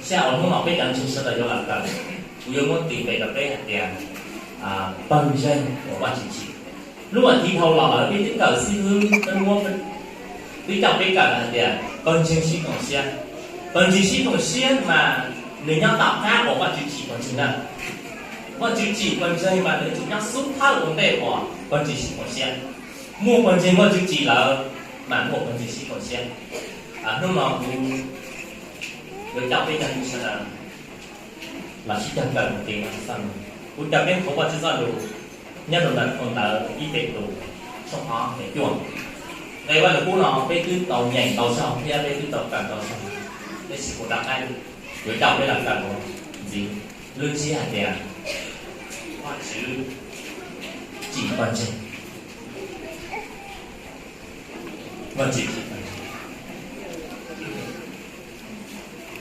Xya uas hnub no peb cov ntseeg sawv daws yuav los kawm, kuv yuav muab tis npe rau peb hais tias, pawg ntseeg uas Vajtswv tsim. Lub vas thiv dhau los lawm peb twb kawm xib hwb, peb muab, twb coj peb kawm hais tias pawg ntseeg sib koom siab. Pawg ntseeg sib koom siab mas nws nyob tom qab uas Vajtswv tsim pawg ntseeg na. Vajtswv tsim pawg ntseeg mas nws yuav tsum nyob xub thawj ua ntej uas pawg ntseeg sib koom siab. Muaj pawg ntseeg Vajtswv tsim lawm mas muaj pawg ntseeg sib koom siab. Hnub no kuv yuav coj peb cov ntseeg sawv daws los sib cog kawm mus tis Vajtswv txoj lus. Kuv coj peb qhuas Vajtswv txoj lus nyob rau ntawm phau ntawv ib Petus tshooj ob nqe cuaj. Nqe Vajluskub no peb twb tau nyeem ntau zaug thiab peb twb tau kawm ntau zaug, tab sis kuv rov qab yuav coj peb los kawm ntxiv lub ntsiab hais tias Vajtswv tsim pawg ntseeg. Vajtswv tsim pawg ntseeg.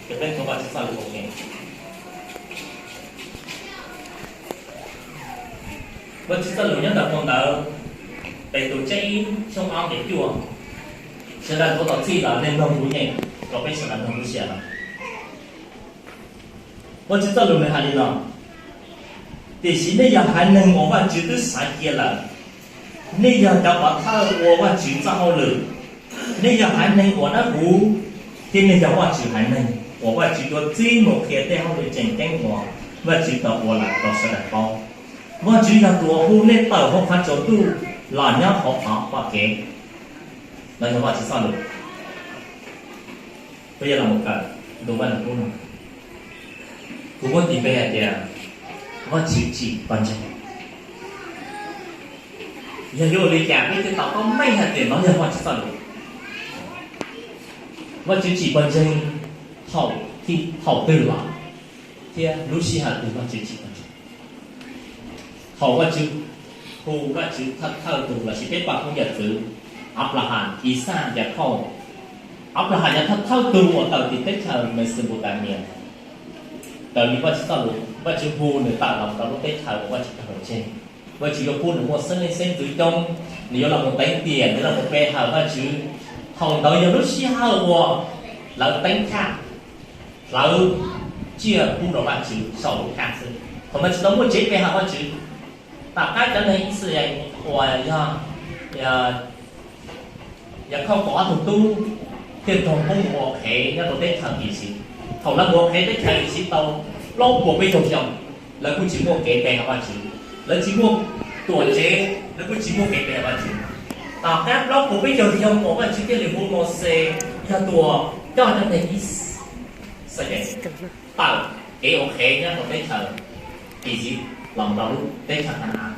Ces peb qhuas Vajtswv txoj lus ua ke. Vajtswv txoj lus nyob ntawm phau ntawv Petus tshooj ib tshooj ob nqe cuaj. Sawv daws tau txhij los nej mloog kuv nyeem rau peb sawv daws mloog lub sij hawm no. Vajtswv txoj lus nws hais li no: Tiam sis nej yog haiv neeg uas Vajtswv twb xaiv cia lawm, nej yog cov pov thawj ua Vajtswv txoj hauj lwm, nej yog haiv neeg uas dawb huv, thiab nej yog Vajtswv haiv neeg uas Vajtswv tuav txib mus qhia tej hauj lwm tseem ceeb uas Vajtswv tau ua lawm rau sawv daws paub. Vajtswv yog tus uas hu nej tawm hauv qhov tsaus ntuj los nyob hauv qhov pom kev. No yog Vajtswv txoj lus. Peb yuav los mus kawm ntu Vajluskub no. Kuv muab tis npe hais tias Vajtswv tsim pawg ntseeg. Yog yuav ua li cas peb thiaj tau paub meej hais tias no yog Vajtswv txoj lus? Vajtswv tsim pawg ntseeg thaum, thaum twg los thiab lub sij hawm twg Vajtswv tsim pawg ntseeg? Thaum Vajtswv hu Vajtswv thawj thawj tus lossis peb poj koob yawm txwv Anplahas, Ixaj, Yakhauj. Anplahas yog thawj thawj tus uas tawm tim teb chaws Mexepotamia. Raws li Vajtswv txoj lus, Vajtswv hu nws tawm los rau lub teb chaws uas Vajtswv tau hais tseg. Vajtswv yuav pub nws muaj xeeb leej xeeb ntxwv coob, nws yuav los mus teev tiam, nws los mus pe hawm Vajtswv. Thaum ntawd yog lub sij hawm uas lawv teeb chaj, hlawv tsiaj pub rau Vajtswv saum lub khaj xwb. Thaum ntawd tsis tau muaj tsev pe hawm Vajtswv. Tom qab cov neeg Yixalayees uas yog Yakhauj kaum ob tug tub thiaj raug poob mus ua qhev nyob rau teb chaws Iziv. Thaum lawv mus ua qhev teb chaws Iziv tau plaub puas peb caug xyoo, lawv kuj tsis muaj kev pe hawm Vajtswv, lawv tsis muaj tuam tsev, lawv kuj tsis muaj kev pe hawm Vajtswv. Tom qab plaub puas peb caug xyoo uas Vajtswv thiaj li hu Mauxes yog tus uas coj cov neeg Yixalayees tawm kev ua qhev nyob rau teb chaws Iziv los rau lub teb chaws Kana-as.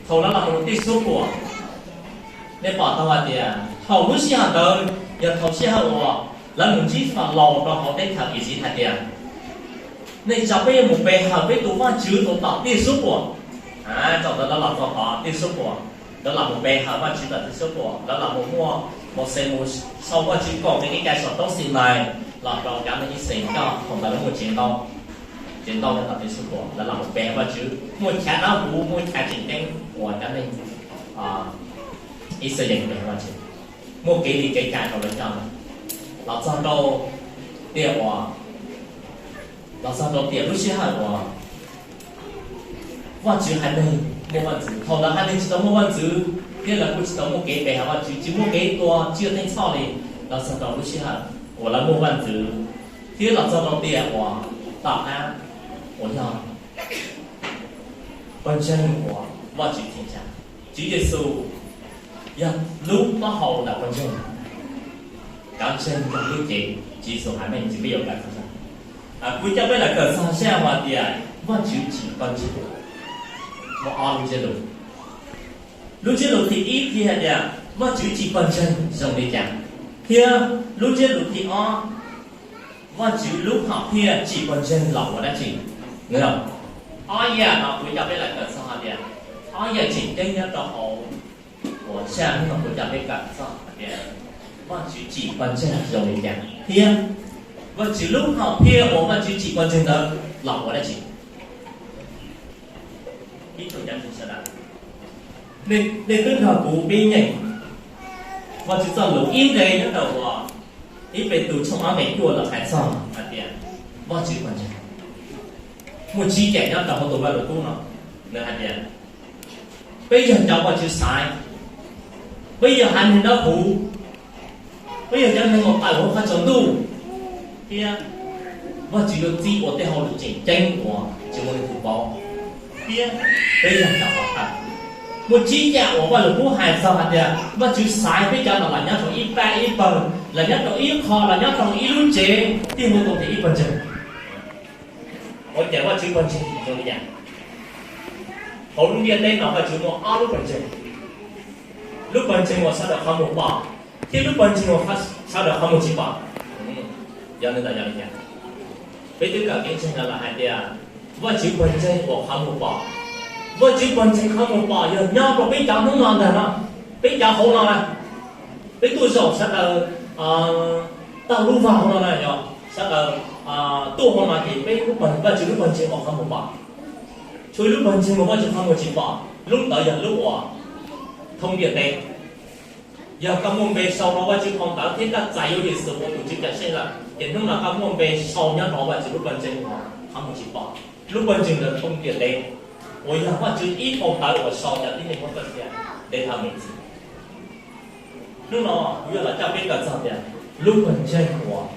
Thaum lawv los mus rau tej suab puam, nej pom tau hais tias thaum lub sij hawm ntawd yog thaum sij hawm uas lawv mus ntsib Falaus rau hauv teb chaws Iziv hais tias, nej tso peb yuav mus pe hawm peb tus Vajtswv tus tom tej suab puam. Thaum ntawd lawv los txog tom tej suab puam, lawv los mus pe hawm Vajtswv tom tej suab puam, lawv los mus muaj Mauxes mus sau Vajtswv kaum nqe kev cai saum roob Xinais los rau cov neeg Yixalayees coj. Thaum ntawd lawv muaj tsev ntaub, tsev ntaub nyob tom tej suab puam, lawv los mus pe hawm Vajtswv, muaj chav dawb huv, muaj chav tseem ceeb uas cov neeg Yixalayees pe hawm Vajtswv, muaj kev li kev cai rau lawv coj. Los txog rau tiam uas, los txog rau tiam lub sij hawm uas Vajtswv haiv neeg muaj vaj ntxwv. Thaum lawv haiv neeg tsis tau muaj vaj ntxwv thiab lawv kuj tsis tau muaj kev pe hawm Vajtswv, tsis muaj kev tua tsiaj teej txhoj li, los txog rau lub sij hawm uas lawv muaj vaj ntxwv thiab los txog rau tiam uas tom qab uas yog pawg ntseeg uas Vajtswv tsim tsa. Tswv Yexus yog lub taub hau ntawm pawg ntseeg. Cov ntseeg yog lub cev, Tswv Yexus haiv neeg. Ntxiv peb yuav kawm txog, kuv coj peb los kawm txog zaj uas tias Vajtswv tsim pawg ntseeg muaj ob lub ntsiab lus. Lub ntsiab lus thib ib qhia hais tias Vajtswv tsim pawg ntseeg zoo li cas, thiab lub ntsiab lus thib ob, Vajtswv lub hom phiaj tsim pawg ntseeg los ua dab tsi? Ob yam no kuv coj peb los kawm txog hais tias ob yam tseem ceeb nyob rau hauv uas zaj hnub no kuv coj peb kawm txog hais tias Vajtswv tsim pawg ntseeg zoo li cas thiab Vajtswv lub hom phiaj uas Vajtswv tsim pawg ntseeg ntawd los ua dab tsi. Ib tug cov ntseeg sawv daws, nej twb nrog kuv pib nyeem Vajtswv txoj lus ib nqe nyob rau uas ib Petus tshooj ob nqe cuaj los hais txog hais tias Vajtswv pawg ntseeg. Muaj tsib yam nyob rau hauv tus Vajluskub no, nws hais tias peb yog cov Vajtswv xaiv, peb yog haiv neeg dawb huv, peb yog cov neeg uas tawm hauv qhov tsaus ntuj, thiab Vajtswv yuav txib ua tej hauj lwm tseem ceeb uas tsis muaj leej twg paub, thiab peb yog cov uas tawm. Muaj tsib yam uas Vajluskub hais txog hais tias Vajtswv xaiv peb cov no los nyob rau ib pab ib pawg, los nyob rau ib qho, los nyob rau ib lub tsev, thiab hu tau tias ib pawg ntseeg. Ua cas Vajtswv pawg ntseeg zoo li cas? Hauv lub ntiaj teb no Vajtswv muaj ob lub pawg ntseeg: lub pawg ntseeg uas sawv daws qhov muag pom, thiab lub pawg ntseeg uas sawv daws qhov muag tsis pom. Yog li ntawd, yog li cas? Peb twb kawm kev ntseeg los lawm hais tias Vajtswv pawg ntseeg uas qhov muag pom. Vajtswv pawg ntseeg qhov muag pom yog nyob rau peb cov hnub no ntag no, peb cov hauv no na. Peb tuaj zaum sawv daws taug lub vag hauv no na, yog sawv daws tuaj hauv no ces peb lub pawg, Vajtswv lub pawg ntseeg uas qhov muag pom. Tshuav ib lub pawg ntseeg uas Vajtswv qhov muag tsis pom, lub ntawd yog lub uas thoob ntiaj teb. Yog koj muaj npe sau rau Vajtswv phau ntawv thiab koj txais yuav Yexus ua tus Tswv Cawmseej lawm, ces hnub no koj muaj npe sau nyob rau Vajtswv lub pawg ntseeg uas qhov muag tsis pom, lub pawg ntseeg ntawd thoob ntiaj teb, uas yog Vajtswv ib phau ntawv uas sau cov tib neeg muab txoj sia ntev dhawv me ntsis. Hnub no kuv yuav los coj peb kawm txog tias lub pawg ntseeg uas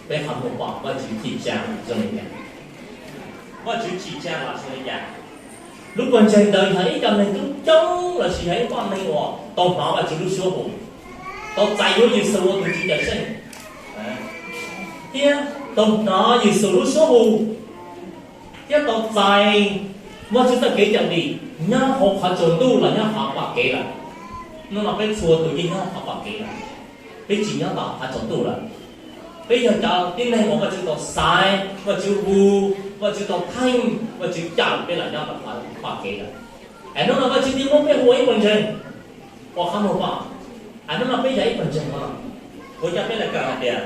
peb qhov muag pom Vajtswv cim tsa zoo li cas. Vajtswv cim tsa los zoo li cas? Lub pawg ntseeg ntawd yog ib co neeg coob coob lossis yog ib poj neeg uas tau hnov Vajtswv lub suab hu, tau txais yuav Yexus ua tus Tswv Cawmseej, thiab tau hnov Yexus lub suab hu, thiab tau txais Vajtswv txoj kev cawm dim nyob hauv qhov tsaus ntuj los nyob qhov pom kev lawm. Hnub no peb txhua tus yeej nyob qhov pom kev lawm, peb tsis nyob tom qhov tsaus ntuj lawm. Peb yog cov tib neeg uas Vajtswv tau xaiv, Vajtswv hu, Vajtswv tau theej, Vajtswv cawm peb los nyob rau qhov pom kev lawm. Es hnub no Vajtswv thiaj muab peb hu ua ib pawg ntseeg uas qhov muag pom. Es hnub no peb yog ib pawg ntseeg no, kuv coj peb los kawm hais tias,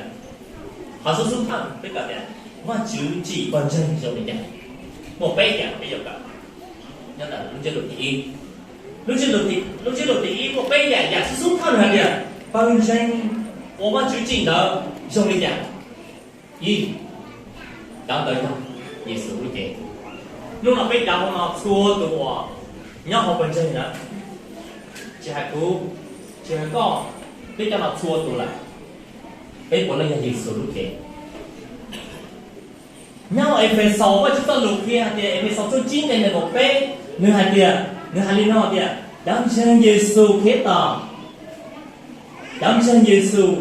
qhov xub xub thawj peb kawm tias Vajtswv tsim pawg ntseeg zoo li cas. Muaj peb yam peb yuav kawm nyob ntawm lub ntsiab lus thib ib. Lub ntsiab lus thib, lub ntsiab lus thib ib muaj peb yam, yam xub xub thawj hais tias pawg ntseeg uas Vajtswv tsim ntawd zoo li cas. Ib, cov ntawd yog Yexus lub cev. Hnub no peb cov hauv no txhua tus uas nyob hauv pawg ntseeg ntawd, tsis hais kuv, tsis hais koj, peb cov no txhua tus lawm, peb puav leej yog Yexus lub cev. Nyob hauv Efexaus Vajtswv txoj lus qhia hais tias, Efexaus tshooj tsib nqe nees nkaum peb, nws hais tias, nws hais li no tias cov ntseeg Yexus Khetos, cov ntseeg Yexus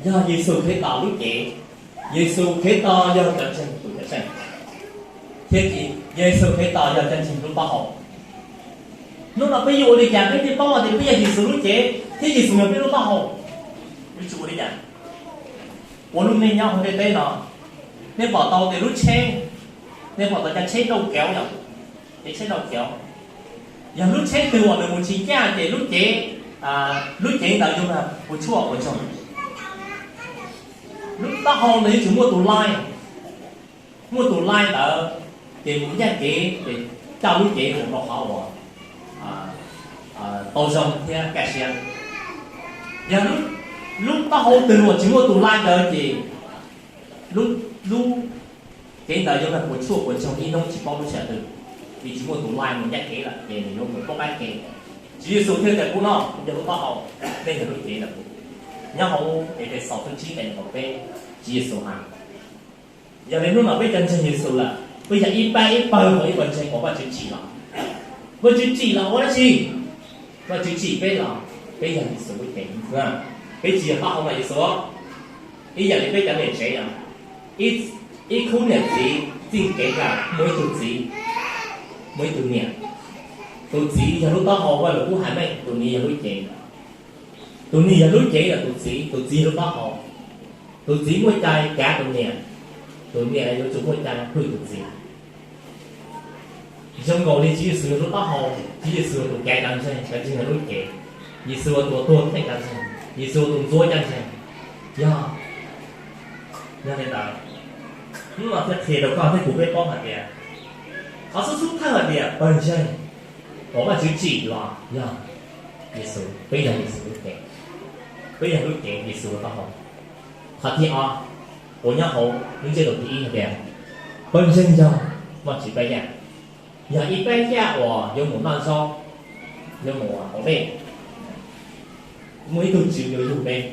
yog Yexus Khetos lub cev. Yexus Khetos yog cov ntseeg tus cawm seej, thiab Yexus Khetos yog cov ntseeg lub taub hau. Hnub no peb yuav ua li cas peb thiaj paub hais tias peb yog Yexus lub cev thiab Yexus yog peb lub taub hau? Yuav tsum ua li cas? Ua lub neej nyob hauv ntiaj teb no, nej pom tau tias lub tsheb, nej pom tau cov tsheb rau kev yom, cov tsheb rau kev. Yog lub tsheb twg uas nws mus tsis ncaj ces lub cev, lub cev ntawd yuav puas tshuaj puas ntsoog. Lub taub hau ntawd yuav tsum muaj tus lais, muaj tus lais ntawd ces mus ncaj kev ces coj lub cev mus rau qhov uas tau zoo thiab kaj siab. Yog lub taub hau twg uas tsis muaj tus lais ntawd ces lub, lub cev ntawd yuav puas tshuaj puas ntsoog ib hnub tsis paub lub sij hawm twg, vim tsis muaj tus lais mus ncaj kev lawm ces nws yuav mus poob qab kev. Tswv Yexus thiaj tias, kuv no kuv yog lub taub hau, nej yog lub cev ntawm kuv. Nyob hauv Efexaus tshooj tsib nqe nees nkaum peb, Tswv Yexus hais. Yog li hnub no peb cov ntseeg Yexus lawm, peb yog ib pab ib pawg hauv ib pawg ntseeg uas Vajtswv tsim los. Vajtswv tsim los ua dab tsi? Vajtswv tsim peb los peb yog Yexus lub cev. Peb tsis yog taub hau los Yexus. Ib yam li peb cov niam tsev no, ib khub niam txiv txij kev lawm muaj ib tug txiv, muaj ib tug niam. Tus txiv yog lub taub hau, Vajluskub hais meej, tus niam yog lub cev. Tus niam yog lub cev los tus txiv, tus txiv yog lub taub hau. Tus txiv muaj cai kav tus niam, tus niam yuav tsum muaj cai hwm tus txiv. Zoo nkaus li Tswv Yexus yog lub taub hau, Tswv Yexus yog tus kav cov ntseeg, cov ntseeg yog lub cev. Yexus yog tus tuag theej cov ntseeg, Yexus yog tus ntxuav cov ntseeg. Yog, yog li ntawd, hnub no thiaj qhia rau koj thiab kuv peb paub hais tias qhov xub xub thawj hais tias pawg ntseeg uas Vajtswv tsim los yog Yexus, peb yog Yexus lub cev, peb yog lub cev Yexus taub hau. Qhov thib ob, Uas nyob hauv lub ntsiab lus thib ib hais tias, pawg ntseeg yog Vajtswv pab yaj, yog ib pab yaj uas yuav mus noj zaub, yuav mus haus dej, muaj ib tug tswv yuav yug peb.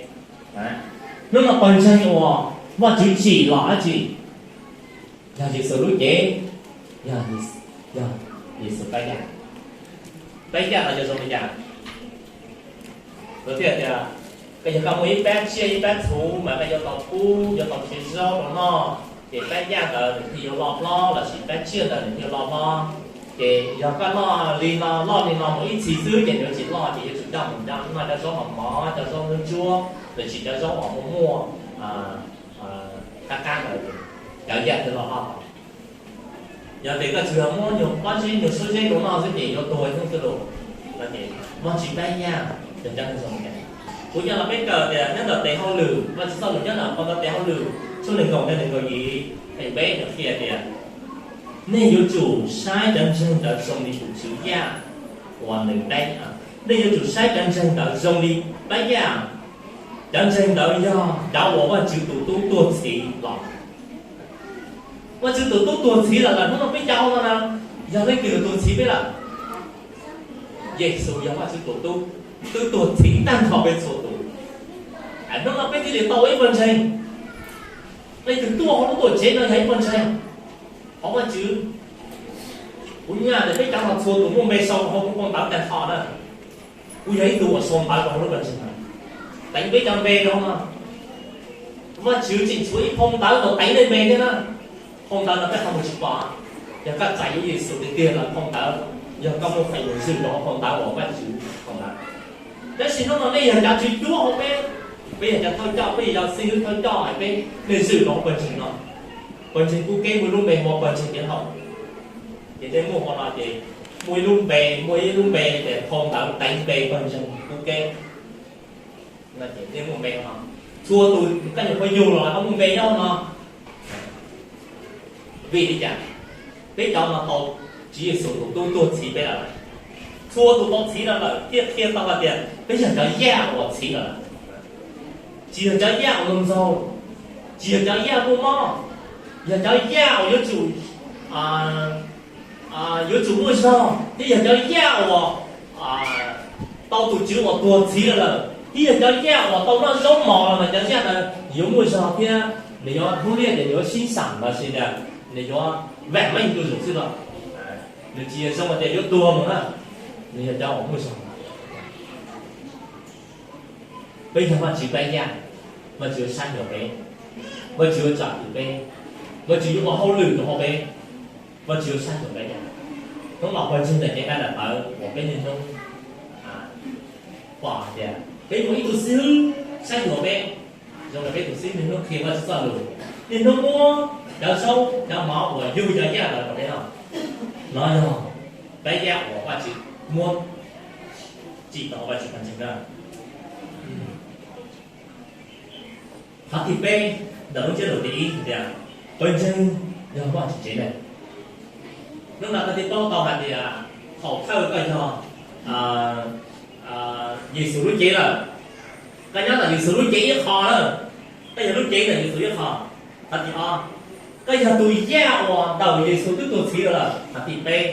Hnub no pawg ntseeg uas Vajtswv tsim los dab tsi? Yog Yexus lub cev, yog, yog Yexus pab yaj. Pab yaj no yog zoo li cas? Lawv thiaj tias, koj yog koj muaj ib pab tsiaj ib pab txhu mas koj yuav tau pub, yuav tau siv zaub rau noj, ces pab yaj ntawd nws thiaj yuav loj hlob, lossis pab tsiaj ntawd nws thiaj yuav loj hlob. Ces yog koj noj li no, loj li no mus ib txhis xwb ces nws yuav tsis loj, ces yuav tsum coj mus noj cov zaub mos mos, cov zaub ntsuab ntsuab, lossis cov zaub uas muaj muaj qab qab ntawd, cov yaj thiaj loj hlob. Yog tias koj tsuas yog muab nyuag pob zeb nyuag suab zeb rau noj xwb ces yuav tuag ib hnub xwb lauj. Vajtswv pab yaj yog cov neeg zoo li cas? Kuv nco los peb kawm tias nyob ntawm tes hauj lwm, Vajtswv txoj lus nyob ntawm phau ntawv tes hauj lwm tshooj nees nkaum, nqe nees nkaum yim, hais peb nws qhia tias, nej yuav tsum saib cov ntseeg ntawd zoo li tus tswv yaj uas nws teeb. Nej yuav tsum saib cov ntseeg ntawd zoo li pab yaj. Cov ntseeg ntawd yog cov uas Vajtswv tus tub tuag txhiv los. Vajtswv tus tub tuag txhiv los lawm, hnub no peb cov no na, yog leej twg los tuag txhiv peb lawm? Yexus yog Vajtswv tus tub, twb tuag txhiv tag nrho peb txhua tus. Hnub no peb thiaj li tau ua ib pawg ntseeg. Leej twg tuaj hauv lub tuam tsev no yog ib pawg ntseeg hauv Vajtswv. Kuv nyaj tias peb cov no txhua tus muaj npe sau hauv kuv phau ntawv tag nrho na. Kuv yog ib tug uas sau ntawv rau hauv lub pawg ntseeg no, teev peb cov npe rau no. Vajtswv tseem tshuav ib phau ntawv kom teev nej npe thiab na. Phau ntawv no peb qhov muag tsis pom. Yog koj txais yuav Yexus tiag tiag lawm phau ntawv, yog koj muaj feem mus zwm rau hauv phau ntawv uas Vajtswv phau ntawv. Tab sis hnub no nej yog cov tswv cuab hauv peb, peb yog cov thawj coj, peb yog cov xib hwb thawj coj, peb, nej zwm rau hauv pawg ntseeg no. Pawg ntseeg Kub Keb muaj ib lub npe hu ua pawg ntseeg Kev Haum. Ces nej muaj hauv no ces muaj ib lub npe, muaj ib lub npe tias phau ntawv teev npe pawg ntseeg Kub Keb. Nej muaj npe no, txhua tus koj nyuam qhuav yug los koj muaj npe nyob no. Vim li cas? Peb cov no tau Tswv Yexus tus tub tuag txhiv peb lawm. Txhua tus tau txhiv los lawm thiaj qhia tau hais tias peb yog cov yaj uas txhiv los lawm. Tsis yog cov yaj uas luag ntxaug, tsis yog cov yaj muaj mob, yog cov yaj uas yuav tsum, yuav tsum muaj zog, thiab yog cov yaj uas tau tus Tswv uas tuag txhiv los lawm, thiab yog cov yaj uas tau noj zaub mos los mas cov yaj ntawd yuav muaj zog thiab nws yuav hnub liaj tias nws yuav sib xam los sis tias nws yuav vam meej tus zoom xwb los, nws tsis yog zoo tias yuav tuag mus na, nws yog cov uas muaj zog. Peb yog Vajtswv pab yaj, Vajtswv yuav saib xyuas peb, Vajtswv yuav tsom kwm peb, Vajtswv yuav ua hauj lwm rau hauv peb, Vajtswv yuav saib xyuas peb yaj. Hnub no pawg ntseeg ntawm cev nqaij daim tawv uas peb niaj hnub pom tias peb muaj ib tug xib hwb saib xyuas peb, zoo li peb tus xib hwb niaj hnub qhia Vajtswv txoj lus, niaj hnub muab cov zaub cov mov uas yug cov yaj ntawd rau peb noj. No yog pab yaj uas Vajtswv muab tsim rau hauv Vajtswv pawg ntseeg na. Qhov thib peb ntawm lub ntsiab lus thib ib hais tias pawg ntseeg yog Vajtswv tsev neeg. Hnub no koj thiaj paub tau hais tias thaum thawj koj yog Yexus lub cev lawm, koj nyob ntawm Yexus lub cev ib qho lawm, koj yog lub cev ntawm Yexus ib qho. Qhov thib ob, koj yog tus yaj uas ntawm Yexus twb tuag txhiv lawm. Qhov thib peb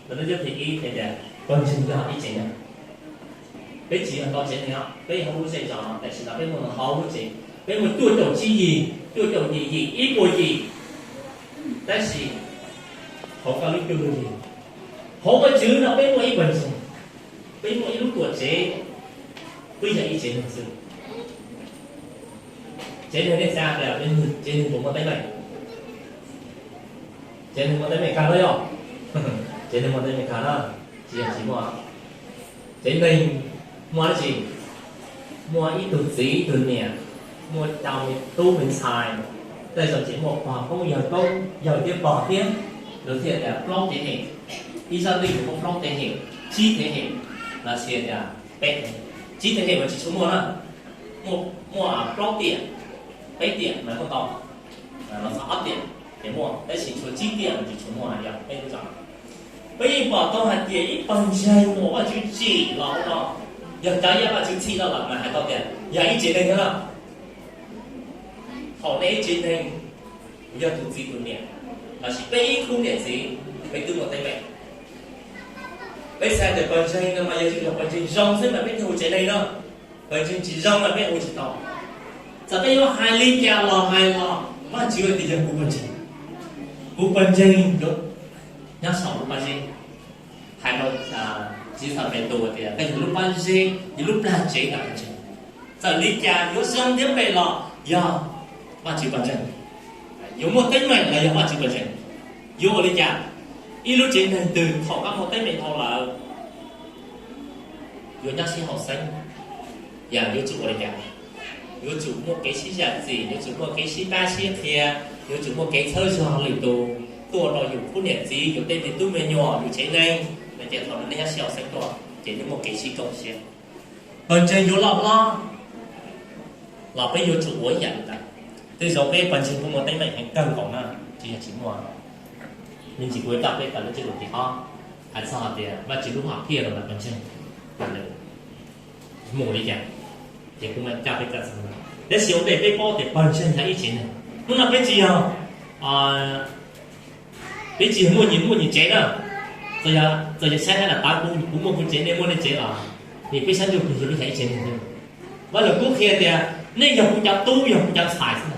ntawm lub ntsiab lus thib ib hais tias pawg ntseeg yog ib tsev neeg. Peb tsis yog ntau tsev neeg os, peb yog hauv lub zej zos no, tam sim no peb muaj ntau lub tsev, peb muaj cuaj caum tsib yig, cuaj caum yim yim, ib puas yim. Tab sis hauv koj lub cuaj lub yig, hauv Vajtswv no peb muaj ib pawg ntseeg, peb muaj ib lub tuam tsev, peb yog ib tsev neeg xwb. Tsev neeg nej xav tias tsev neeg puas muaj teeb meem? Tsev neeg muaj teeb meem kawg los yog? Tsev neeg muaj teeb meem kawg na, tsis yog tsis muaj. Tsev neeg muaj dab tsi? Muaj ib tug txiv ib tug niam, muaj cov me tub me ntxhais, tej zaum tseem muaj pog koob yawg koob, yawg thiab pog thiab, lawv thiaj tias plaub tsev neeg. Ib zaj twj ywm muaj plaub tsev neeg, tsib tsev neeg, los sis tias peb tsev neeg. Tsib tsev neeg mas tsis tshua muaj na, muaj plaub tiam, peb tiam mas muaj tau, los txog ob tiam ces muaj, tab sis tshuav tsib tiam mas tsis tshua muaj, yog peb lub zos. Peb yeej pom tau hais tias ib pawg ntseeg uas Vajtswv tsim los no, yog cov yaj Vajtswv txhim los lawm mas hais tau tias yog ib tsev neeg thiab na. Thaum nej ib tsev neeg, yog tus txiv tus niam, lossis peb ib khub niam txiv, peb twb muaj teeb meem. Peb xav tias pawg ntseeg no mas yog yog pawg ntseeg zoo xwb mas peb thiaj ua tsev neeg no, pawg ntseeg tsis zoo mas peb ua tsis tau. Txawm peb yuav hais li cas los hais los Vajtswv tias yog kuv pawg ntseeg, kuv pawg ntseeg yuav nyob saum lub pob zeb. Hais rau txiv xav Petus tias koj yog lub pob zeb, yog lub plag tsev ntawm pawg ntseeg. Txawm li cas yuav zoo thiab phem los yog Vajtswv pawg ntseeg, yuav muaj teeb meem los yog Vajtswv pawg ntseeg. Yuav ua li cas? Ib lub tsev neeg twg thaum koj muaj teeb meem dhau lawm, yuav nyob sib haum xeeb, yog yuav tsum ua li cas? Yuav tsum muaj kev sib zam txim, yuav tsum muaj kev sib pab sib qhia, yuav tsum muaj kev txhawb zog lwm tus tuaj rau yus khub niam txiv, yus tej me tub me nyuam, yus tsev neeg, no ces thaum nej nyob sib haum xeeb tuaj ces nej muaj kev sib koom siab. Pawg ntseeg yuav loj hlob los peb yuav tsum ua ib yam li ntawd. Tej zaum peb pawg ntseeg kuj muaj teeb meem heev kawg nkaus na, tsis yog tsis muaj. Me ntsis kuv yuav coj peb kawm lub Tswv Lus tim ob, hais txog hais tias Vajtswv lub hom phiaj rau ntawm pawg ntseeg mus li cas, ces kuv mam coj peb kawm txog. Tab sis ua ntej peb paub tias pawg ntseeg yog ib tsev neeg. Hnub no peb tsis yog, peb tsis yog muaj nyias muaj nyias tsev na. Txawm yog saib hab las tav kuv, kuv muaj kuv tsev, nej muaj nej tsev los, ces peb sab ntsuj plig yog peb yog ib tsev neeg xwb. Vaj Lus Kub qhia tias nej yog kuv cov tub, yog kuv cov ntxhais xwb.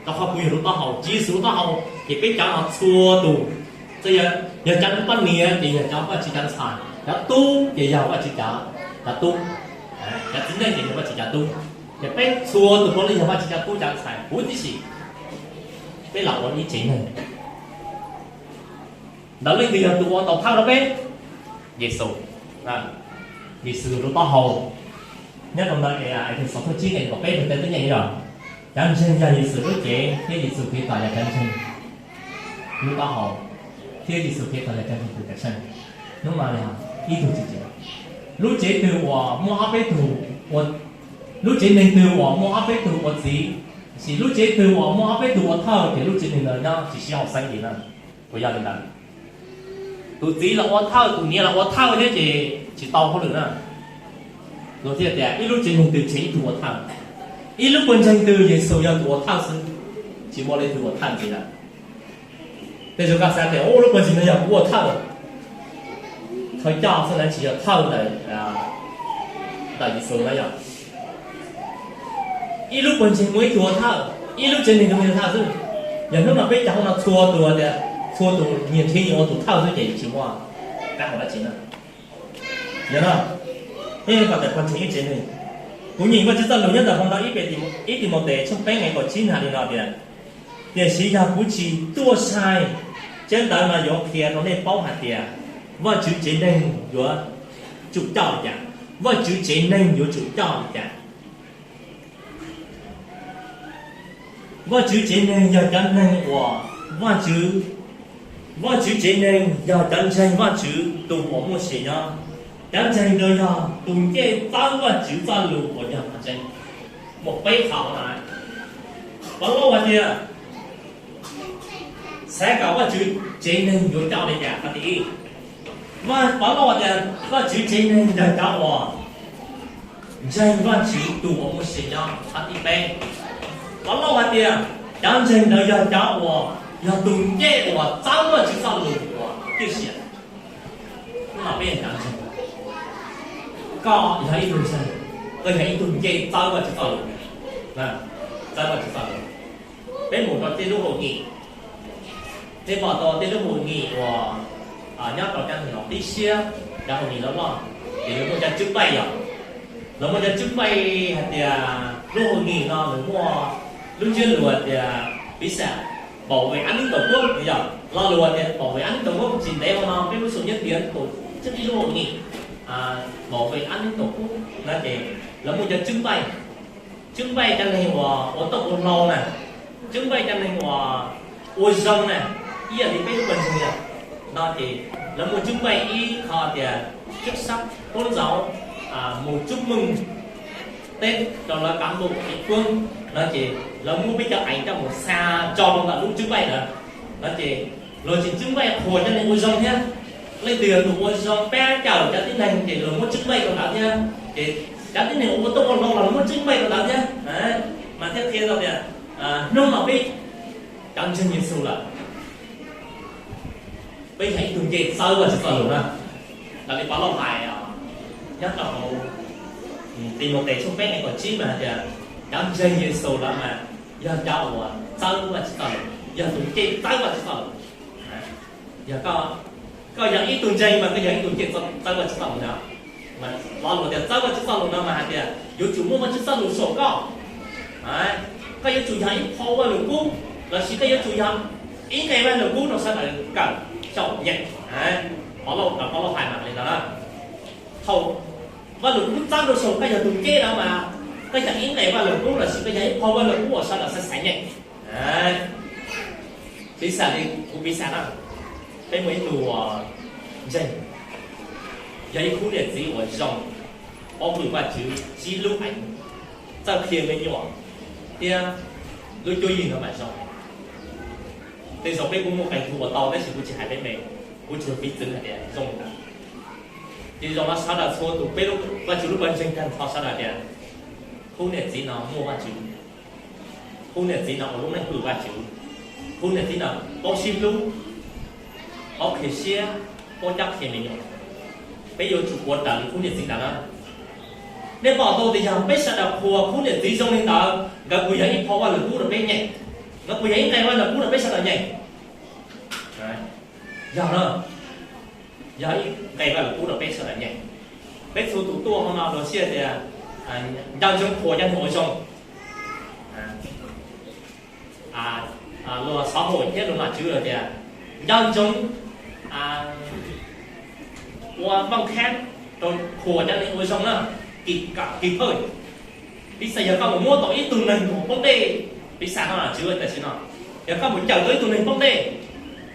Rau qhov kuv yog lub taub hau, Tswv Yexus lub taub hau, ces peb cov no txhua tus, txawm yog cov poj niam ces yog cov Vajtswv cov ntxhais, cov tub ces yog Vajtswv cov, cov tub, cov txiv neej ces yog Vajtswv cov tub. Ces peb txhua tus puav leej yog Vajtswv cov tub cov ntxhais huv tib si, peb los ua ib tsev neeg. Ntawd leej twg yog tus ua tau thawj rau peb? Yexus. Yexus lub taub hau. Nyob rau ntawd es xov tooj tsib nqe kaum peb rau peb twb nyeem yog, cov ntseeg yog Yexus lub cev thiab Yexus Khetos yog cov ntseeg lub taub hau, thiab Yexus Khetos yog cov ntseeg tus cawm seej. Hnub no yog ib tug txiv tsev. Lub tsev twg uas muaj ob peb tug, lub tsev neeg twg uas muaj ob peb tug ua txiv, tiam sis lub tsev twg uas muaj ob peb tug ua thawj ces lub tsev neeg ntawd nyob tsis sib haum xeeb li na. Puas yog li ntawd? Tus txiv los ua thawj, tus niam los ua thawj thiab ces tsis tau hauj lwm na. Luag thiaj tias ib lub tsev neeg twg tseg ib tug ua thawj. Ib lub pawg ntseeg twg Yexus yog tus ua thawj xwb, tsis muaj leej twg ua thawj ntxiv lawm. Tej zaum koj xav tias ua lub pawg ntseeg no yog kuv ua thawj, thawj coj xwb na, tsis yog thawj ntawm, ntawm Yexus na yog. Ib lub pawg ntseeg muaj ib tug ua thawj, ib lub tsev neeg muaj ib tug ua thawj xwb. Yog hnub no peb cov hauv no txhua tus tias txhua tus nyias nrhiav nyias ua tus thawj xwb ces tsis muaj qab hau dab tsi na. Yog no, peb kom tawm pawg ntseeg ib tsev neeg. Kuv nyeem Vajtswv txoj lus nyob ntawm hauv no ib Timautes tshooj peb nqe kaum tsib hais li no tias, tiam sis yog kuv tsis tuaj sai, tsab ntawv no yuav qhia rau nej paub hais tias Vajtswv tsev neeg yuav tsum coj li cas, Vajtswv tsev neeg yuav tsum coj li cas. Vajtswv tsev neeg yog cov neeg uas Vajtswv, Vajtswv tsev neeg yog cov ntseeg Vajtswv tus uas muaj sia nyob. Cov ntseeg ntawd yog tus ncej txawb Vajtswv txoj lus uas yog qhov tseeb. Muaj peb qhov no. Pov Lauj hais tias, xav kom Vajtswv tsev neeg yuav coj li cas qhov tim ib. Pov Lauj hais tias Vajtswv tsev neeg yog cov uas ntseeg Vajtswv tus uas muaj sia nyob qhov tim peb. Pov Lauj hais tias cov ntseeg ntawd yog cov uas yog tus ncej uas txawb Vajtswv txoj lus uas tib si. Hnub no peb yog cov ntseeg, koj yog ib tug ntseeg, koj yog ib tug ncej txawb Vajtswv txoj lus, txawb Vajtswv txoj lus. Peb mus rau tej lub hauj lwm, peb pom tau tej lub hauj lwm uas nyob rau cov neeg los qib siab, cov hauj lwm loj loj, ces lawv muaj cov tswb npaij yom. Lawv muaj cov tswb npaij hais tias lub hauj lwm no nws muaj lub ntsiab lus tias piv xam, bảo vệ an ninh tổ quốc yom. Lo lus tias bảo vệ an ninh tổ quốc tsis ntev ua no peb lub xu nyob tias tổ chức ib lub hauj lwm bảo vệ an ninh tổ quốc no ces lawv muaj cov tswb npaij. Tswb npaij cov neeg uas ua toj ua hlau na, tswb npaij cov neeg uas ua zoo na, ib yam li peb lub pawg ntseeg no ces lawv muaj tswb npaij ib qho tias chức sắc tôn giáo, mus chúc mừng Tết rau lawv cán bộ địa phương no ces lawv muab peb cov eev coj mus xa tso rau ntawm lub tswb npaij ntawd no ces luag tseem tswb npaij qhuas cov neeg ua zoo thiab. Leej twg yog tus ua zoo pab cawm cov tib neeg ces luag muab tswb npaij rau ntawd thiab ces cov tib neeg ua toj ua hlau los muab tswb npaij rau ntawd thiab. Mas thiaj qhia tau tias Hnub no peb cov ntseeg Yexus lawm, peb yog ib tug ncej txawb Vajtswv txoj lus na. Raws li Pov Lauj hais nyob rau hauv Timautes tshooj peb nqe kaum tsib mas hais tias cov ntseeg Yexus lawm mas yog cov uas txawb Vajtswv txoj lus, yog tus ncej txawb Vajtswv txoj lus. Yog koj yog ib tug ntseeg mas koj yog ib tug ncej txawb Vajtswv txoj lus no. Lo lus tias txawb Vajtswv txoj lus no mas hais tias yuav tsum muaj Vajtswv txoj lus saum koj. Koj yuav tsum yog ib phau Vajluskub lossis koj yuav tsum yog ib nqe Vajluskub rau sawv daws kawm xyaum nyeem. Pov Lauj, Pov Lauj hais mas li no na. Thaum Vajluskub txawb rau saum koj yog tus ncej no mas koj yog ib nqe Vajluskub lossis koj yog ib phau Vajluskub uas sawv daws xaiv xaiv nyeem. Piv xam li kuv piv xam na, peb muaj ib tug ntseeg, yog ib khub niam txiv uas zoo, paub hwm Vajtswv, sib hlub heev, txawj qhia me nyuam thiab lub cuab yig no mas zoo. Tej zaum peb kuj muaj qee tus ua tau tab sis kuv tsis hais peb me, kuv tsuas piv txwv hais tias zoo li ntawd. Ces zaum no sawv daws txhua tus peb, Vajtswv lub pawg ntseeg tag nrho sawv daws tias khub niam txiv no muaj Vajtswv, khub niam txiv no ua lub neej hwm Vajtswv, khub niam txiv no paub sib hlub, paub qhia siab, paub cob qhia me nyuam. Peb yuav tsum ua raws li khub niam txiv ntawd na. Nej pom tau tias yog peb sawv daws qhuas khub niam txiv zoo li ntawd, nkawd puas yog ib phau Vajluskub rau peb nyeem? Nkawd puas yog ib nqe Vajluskub rau peb sawv daws nyeem? Yog na, yog ib nqe Vajluskub rau peb sawv daws nyeem. Peb txhua tus tuaj hauv no luag siab tias nco ntsoov qhuas cov neeg ua zoo. Luag xov hawm thiab luag nom tswv tias nco ntsoov ua vaj khab rau qhuas cov neeg ua zoo na, kim kam kim thawj. Piv xam yog koj mus muab tau ib tug neeg mus poob dej, piv xam no nom tswv tam sim no, yog koj mus cawm tau ib tug neeg poob dej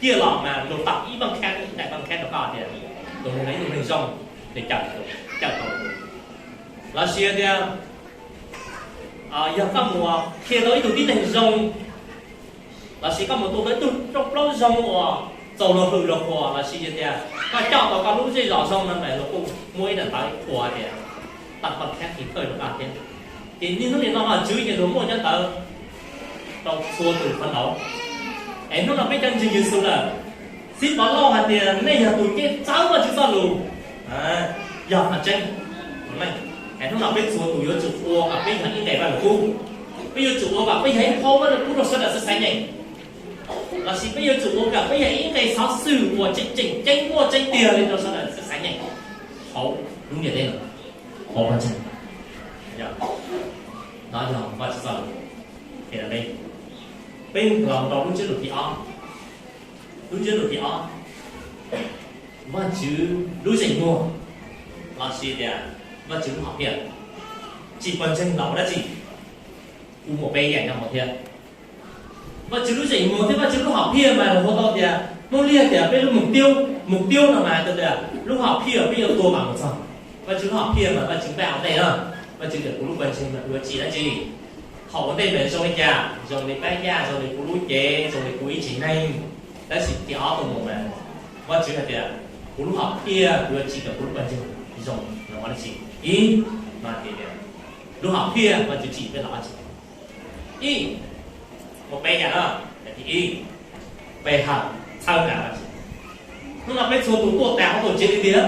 ciaj los mas luag tau ib vaj khab, ib daim vaj khab rau koj tias tus neeg no ib tug neeg zoo, nws cawm tau. Lossis tias yog koj mus qhia tau ib tug tib neeg zoo, lossis koj mus tu tau ib tug rooj plaub zoo uas txaus luag hwm luag qhuas, lossis yog tias koj coj tau koj lub zej zos zoo no mas luag kuj muaj ib daim ntawv qhuas tias tau vaj khab kim thawj rau koj thiab. Ces niaj hnub nim no nom tswv ces luag muaj cov ntawv rau txhua tus phab ntawd. Es hnub no peb cov ntseeg Yexus lawm, xib Pov Lauj hais tias nej yog tus ncej txawb Vajtswv txoj lus, yog qhov tseeb. Es hnub no peb txhua tus yuav tsum ua kom peb yog ib nqe Vajluskub, peb yuav tsum ua kom peb yog ib phau Vajluskub rau sawv daws xaiv xaiv nyeem, lossis peb yuav tsum ua kom peb yog ib nqe xov xwm uas tseem tseem ceeb muaj tseeb tiag li rau sawv daws xaiv xaiv nyeem hauv lub ntiaj teb no, hauv pawg ntseeg. No yog Vajtswv txoj lus. Peb los rau lub ntsiab lus thib ob, lub ntsiab lus thib ob, Vajtswv lub zeem muag, lossis tias Vajtswv lub hom phiaj. Tsim pawg ntseeg los ua dab tsi? Kuv muaj peb yam nyob hauv thiab. Vajtswv lub zeem muag thiab Vajtswv lub hom phiaj mas hu tau tias, Hmoob Liaj tias peb lub mục tiêu, mục tiêu no mas tias lub hom phiaj peb yuav tua mam mus txog. Vajtswv lub hom phiaj mas Vajtswv npaj ua ntej na. Vajtswv tias kuv lub pawg ntseeg mas kuv yuav tsim dab tsi? Thaum ua ntej mas zoo li cas? Zoo li pab yaj, zoo li kuv lub cev, zoo li kuv ib tsev neeg. Tab sis thib ob tuaj mus mas Vajtswv hais tias kuv lub hom phiaj kuv yuav tsim kom kuv lub pawg ntseeg zoo los ua dab tsi? Ib, no tias lub hom phiaj Vajtswv tsim peb los ua dab tsi? Ib, muaj peb yam na. Ib, pe hawm txhawb nqa Vajtswv. Hnub no peb txhua tus tuaj tas hauv tuam tsev li tiag,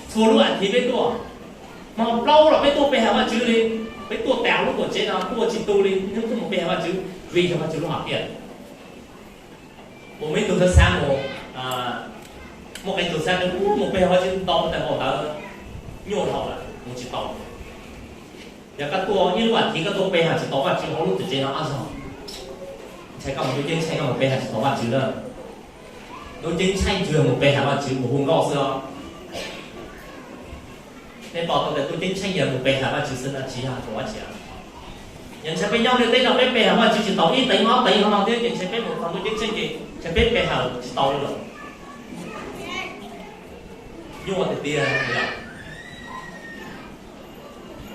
txhua lub as thiv peb tuaj, hmo plaub los peb tuaj pe hawm Vajtswv li. Peb tuaj tas hauv lub tuam tsev no tuaj tsis tu li, hnub tuaj mus pe hawm Vajtswv vim yog Vajtswv lub hom phiaj. Ua me tug xav xav mus, muaj qee tug xav tias mus pe hawm Vajtswv ntau tas npaum ntawd, nyuaj dhau lawm mus tsis tau. Yog koj tuaj ib lub as thiv koj tuaj pe hawm tsis tau Vajtswv hauv lub tuam tsev no ob zaug, ntshai koj mus ntuj ceeb tsheej koj mus pe hawm tsis tau Vajtswv lawm. Ntuj ceeb tsheej tsuas yog mus pe hawm Vajtswv mus hu nkauj xwb os. Nej pom tau tias ntuj ceeb tsheej yog mus pe hawm Vajtswv xwb no tsis yog tus dab tsi. Yog ntshai peb nyob ntiaj teb no peb pe hawm Vajtswv tsis tau ib teev ob teev no thiab ces ntshai peb mus txog ntuj ceeb tsheej ces ntshai peb pe hawm tsis tau li lawm. Nyuaj tiag tiag.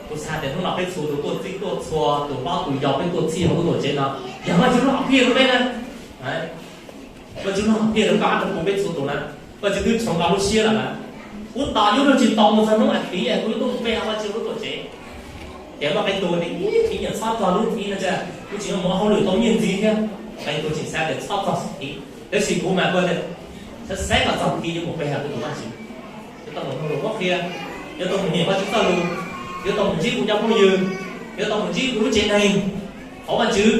Kuv xav tias hnub no peb txhua tus tuaj txij tuaj txhua tus hlob tus yau peb tuaj txhij hauv lub tuam tsev no, yog Vajtswv lub hom phiaj rau peb na. Vajtswv lub hom phiaj rau koj rau kuv peb txhua tus na. Vajtswv twb tshoov koj lub siab lawm na. Kuv tos yuav luag tsis tau mus txog hnub as thiv kuv yuav tuaj mus pe hawm Vajtswv lub tuam tsev. Ces muaj qee tug tias, ib, kuv nyiam txhob txog lub thib no, kuv tsis muaj hauj lwm tau nyiaj ntxiv thiab. Qee tug tseem xav tias txhob txog thib, tab sis kuv mas kuv tias, xav xav kom txog thib yuav mus pe hawm tus Vajtswv, yuav tau mus mloog lus qhuab qhia, yuav tau mus nyeem Vajtswv txoj lus, yuav tau mus ntsib kuv cov phooj ywg, yuav tau mus ntsib kuv lub tsev neeg hauv Vajtswv,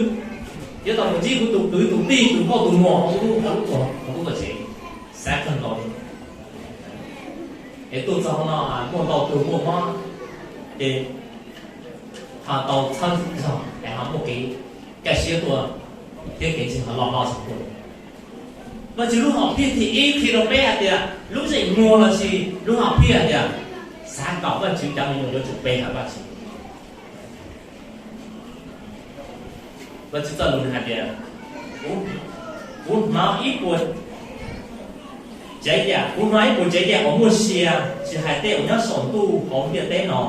yuav tau mus ntsib kuv tus kwv tus tij tus nkauj tus muam hauv lub, hauv lub tuam tsev. Xav kawg nkaus li. Es tuaj txog hauv no muaj ntau tug muaj mob, ces ho tau txhawb zog es ho muaj kev kaj siab tuaj thiab kev ntseeg ho loj hlob zog tuaj. Vajtswv lub hom phiaj thib ib qhia rau peb hais tias lub zeem muag lossis lub hom phiaj hais tias xav kom Vajtswv cov me nyuam yuav tsum pe hawm Vajtswv. Vajtswv txoj lus nws hais tias, kuv, kuv hnov ib puas tsev yam, kuv hnov ib puas tsev yam uas muaj sia, tsis hais tej uas nyob saum ntuj hauv ntiaj teb no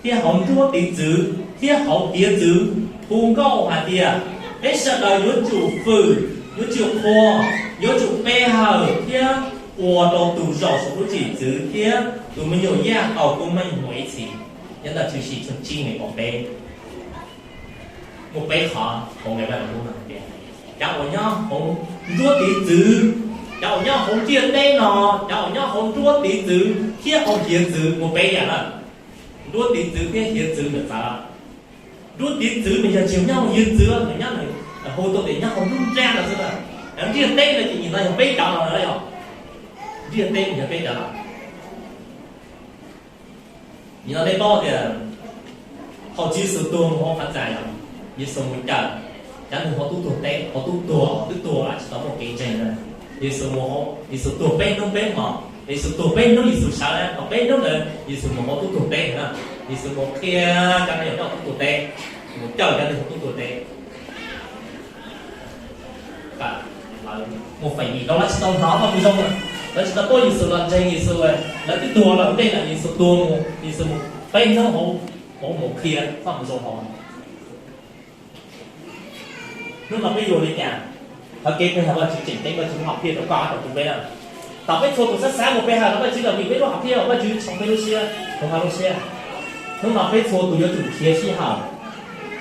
thiab hauv nruab tiv txwv thiab hauv hiav txwv hu nkauj hais tias, peb sawv daws yuav tsum fwm, yuav tsum qhuas, yuav tsum pe hawm thiab ua rau tus zaum saum lub txim txwv thiab tus me nyuam yaj tau koob meej mus ib txhis. Nyob ntawm Tshwm Sim tshooj tsib nqe kaum peb. Muaj peb qhov hauv nqe Vajluskub no hais tias, cov uas nyob hauv nruab tiv txwv, cov uas nyob hauv ntiaj teb no, cov uas nyob hauv nruab tiv txwv thiab hauv hiav txwv, muaj peb yam lawm. Nruab tiv txwv thiab hiav txwv nws txawv. Nruab tiv txwv nws yog tsis nyob hauv hiav txwv, nws nyob, nws hu tau tias nyob hauv nruab nrab no xwb na. Ntiaj teb no ces nim no yog peb cov no lawm, yog ntiaj teb nws yog peb cov lawm. Nim no nej paub tias thaum Tswv Yexus tuag mus hauv qhov txas, Yexus mus cawm cov neeg hauv tub tuag teb, hauv tub tuag, twb tuag lawm tsis tau muaj kev ntseeg na. Yexus mus, Yexus tuag peb hnub peb hmo, Yexus tuag peb hnub Yexus sawv, tau peb hnub ntawd Yexus mus hauv tub tuag teb na. Yexus mus qhia cov me nyuam nyob tub tuag teb, mus cawm cov neeg hauv tub tuag teb. Muaj feem ntau lawv tsis tau hnov Vajtswv zoo, lawv tsis tau paub Yexus los ntseeg Yexus, lawv twb tuag lawm ntej lawm, Yexus tuag mus, Yexus mus peb hnub hauv, hauv mus qhia Vajtswv zoo hauv. Hnub no peb yuav li cas? Qhov kev pe hawm Vajtswv tseem ceeb, Vajtswv lub hom phiaj rau koj rau kuv peb na. Thaum peb txhua tus xav xav mus pe hawm rau Vajtswv los vim peb lub hom phiaj, Vajtswv tshoov peb lub siab, tshoov koj lub siab. Hnub no peb txhua tus yuav tsum nrhiav sij hawm,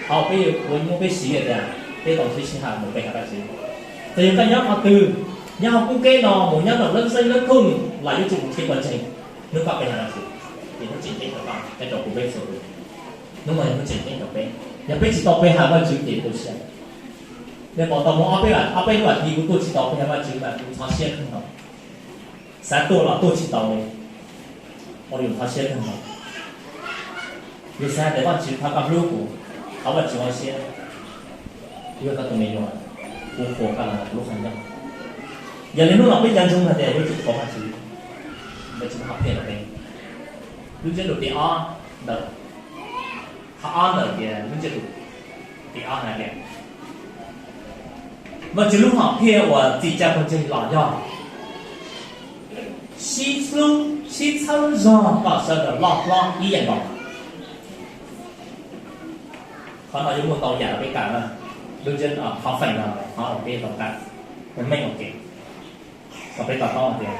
thaum peb yuav muab peb siv tias peb tau nrhiav sij hawm mus pe hawm Vajtswv. Txawm yog koj nyob qhov twg, nyob hauv qub kev no mus nyob nram lub zeeg lub thooj los yuav tsum mus qhia pawg ntseeg, hnub koj pe hawm Vajtswv, ces hnub tseem ceeb rau koj thiab rau kuv peb txhua tus. Hnub no yog hnub tseem ceeb rau peb, yog peb tsis tau pe hawm Vajtswv ces tu siab. Nej pom tau muaj ob peb, ob peb hnub hli kuv tuaj tsis tau pe hawm Vajtswv mas kuv ntxhov siab kawg nkaus. Xav tuaj los tuaj tsis tau li, ua rau yus ntxhov siab kawg nkaus. Yus xav tias Vajtswv thov koj hlub kuv, thov Vajtswv ua siab, yog koj tus me nyuam, kuv qhuas koj los kuv lub qhov ncauj. Yog li hnub no peb nco ntsoov hais tias yuav tsum thov Vajtswv, Vajtswv ho qhia rau peb. Lub ntsiab lus tim ob ntawm, qhov ob ntawm tias lub ntsiab lus tim ob hais tias, Vajtswv lub hom phiaj uas txim tsa pawg ntseeg los yog sib hlub sib txhawb zog kom sawv daws loj hlob ib yam nkaus. Qhov no yuav muaj ntau yam rau peb kawm na. Lub ntsiab, qhov feem no, qhov uas peb tau kawm, meej ua ke. Kom peb to taub hais tias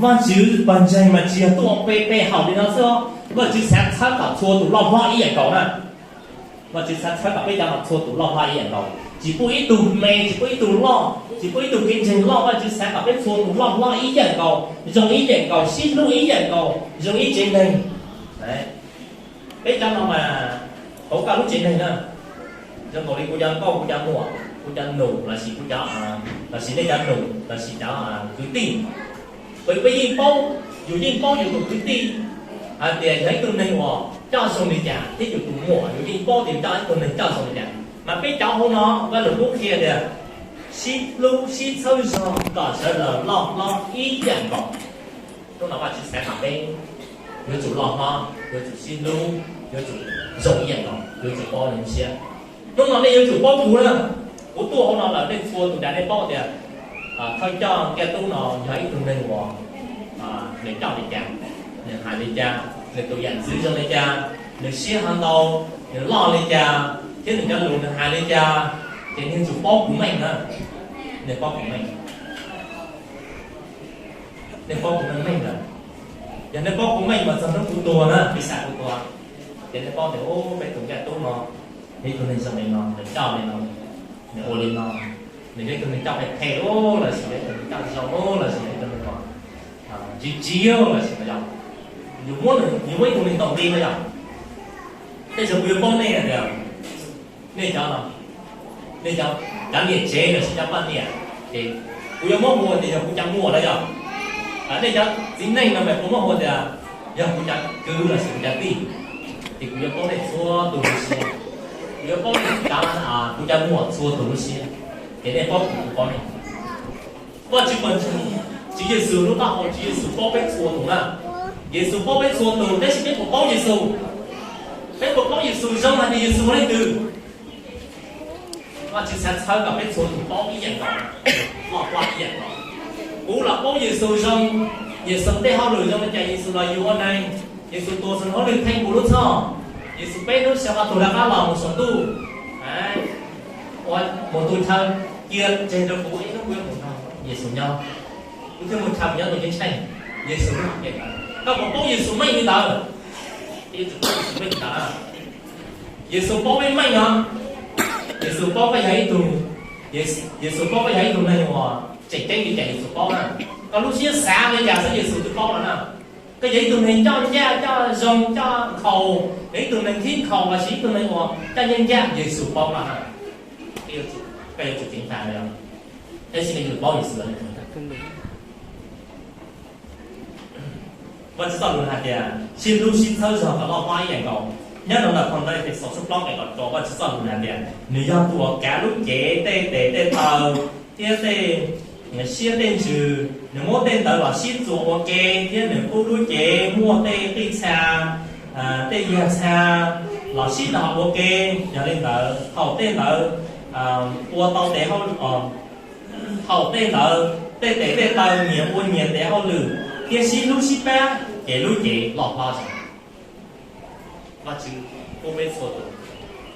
Vajtswv pawg ntseeg mas tsis yog tuaj pe pe hawm li no xwb, Vajtswv xav txhawb kom txhua tus loj hlob ib yam nkaus na. Vajtswv xav txhawb kom peb cov no txhua tus loj hlob ib yam nkaus, tsis pub ib tug me, tsis pub ib tug loj, tsis pub ib tug kev ntseeg loj, Vajtswv xav kom peb txhua tus loj hlob ib yam nkaus, zoo ib yam nkaus, sib hlub ib yam nkaus, zoo ib tsev neeg. Peb cov no mas hauv koj lub tsev neeg na, zoo nkaus li kuv cov nkauj, kuv cov muam, kuv cov nus lossis kuv cov, lossis nej cov nus lossis cov kwv tij, peb yeej paub, yus yeej paub yus tus kwv tij hais tias yog ib tug neeg uas coj zoo li cas, thiab yus tus muam yus yeej paub tias coj ib tug neeg coj zoo li cas. Mas peb cov hauv no Vajluskub qhia tias sib hlub sib txhawb zog kom sawv daws loj hlob ib yam nkaus. Hnub no Vajtswv xav kom peb yuav tsum loj hlob, yuav tsum sib hlub, yuav tsum zoo ib yam nkaus, yuav tsum paub lub siab. Hnub no nej yuav tsum paub kuv na. Kuv tuaj hauv no lawm nej txhua tus cas nej paub tias thawj coj Nkiaj Tub no yog ib tug neeg uas nws coj li cas, nws hais li cas, nws tus yam ntxwv zoo li cas, nws siab ho ntau, nws loj li cas, thiab nws cov lus nws hais li cas, ces nej yuav tsum paub kuv meej na. Nej paub kuv meej, nej paub kuv meej meej lawm. Yog nej paub kuv meej mas txog hnub kuv tuag na, piv xam kuv tuag, Ces nej paub tias, u, peb tus Ncaj Tub no, nws ib tug neeg zoo li no, nws coj li no, nws ua li no, nws yog ib tug neeg coj phem phem los sis yog ib tug neeg coj zoo los sis yog ib tug neeg uas tsiv tsiv los sis no yog, yus muab, yus muab ib tug neeg tau nqi no yog. Tej zaum kuv yuav paub nej tias nej cov, nej cov, cov niam tsev los sis cov poj niam, ces kuv yuav muab hu tias yog kuv cov muam no yog. Nej cov txiv neej no mas kuv muab hu tias yog kuv cov kwv los sis kuv cov tij, ces kuv yuav paub nej txhua tus lub siab, kuv yuav paub nej cov, kuv cov muam txhua tus lub siab, ces nej paub kuv, kuv paub nej. Vajtswv, Tswv Yexus lub qab hau, Tswv Yexus paub peb txhua tus na. Yexus paub peb txhua tus, tab sis peb puas paub Yexus? Peb puas paub Yexus zoo hais tias Yexus ua leej twg? Vajtswv xav txhawb kom peb txhua tus paub ib yam nkaus, loj hlob ib yam nkaus. Kuv los paub Yexus zoo, Yexus tej hauj lwm zoo li cas, Yexus los yug ua neeg, Yexus tuav Xeem Huab Leej Theej kuv lub txhoj, Yexus peb hnub xyoo ob tug rov qab los mus saum ntuj, ua mus tu chaw cia tseg rau kuv ib hnub kuv yuav mus nrog Yexus nyob, kuv thiaj mus chaw mus nyob tus ceeb tsheej. Yexus lub hom phiaj ntawd, koj puas paub Yexus meej li ntawd? Yexus paub peb meej no, Yexus paub koj yog ib tug, Yexus paub koj yog ib tug neeg uas tseem ceeb li cas Yexus paub na. Koj lub siab xav li cas xwb Yexus twb paub no na. Koj yog ib tug neeg coj ncaj coj zoo coj nkhaus, yog ib tug neeg khib nkhaus los sis ib tug neeg uas coj ncaj ncaj Yexus paub no na. Koj yuav tsum ceev faj no, tab sis nej yuav paub Yexus. Vajtswv txoj lus hais tias sib hlub sib txhawb zog kom loj hlob ib yam nkaus. Nyob rau ntawm phau ntawv Efexus tshooj plaub nqe kaum rau, Vajtswv txoj lus hais tias nws yog tus uas kav lub cev tej tes tej taw thiab tej siab tej ntsws, nws muab tej ntawd los sib txuas ua ke, thiab nws pub lub cev muaj tej qij txha, tej yag txha los sib nrog ua ke. Yog li ntawd thaum tej ntawd ua tau tes hauj, thaum tej ntawd tej tes tej taw nyias ua nyias tes hauj lwm thiab sib hlub sib pab ces lub cev loj hlob zog. Vajtswv pub peb txhua tus,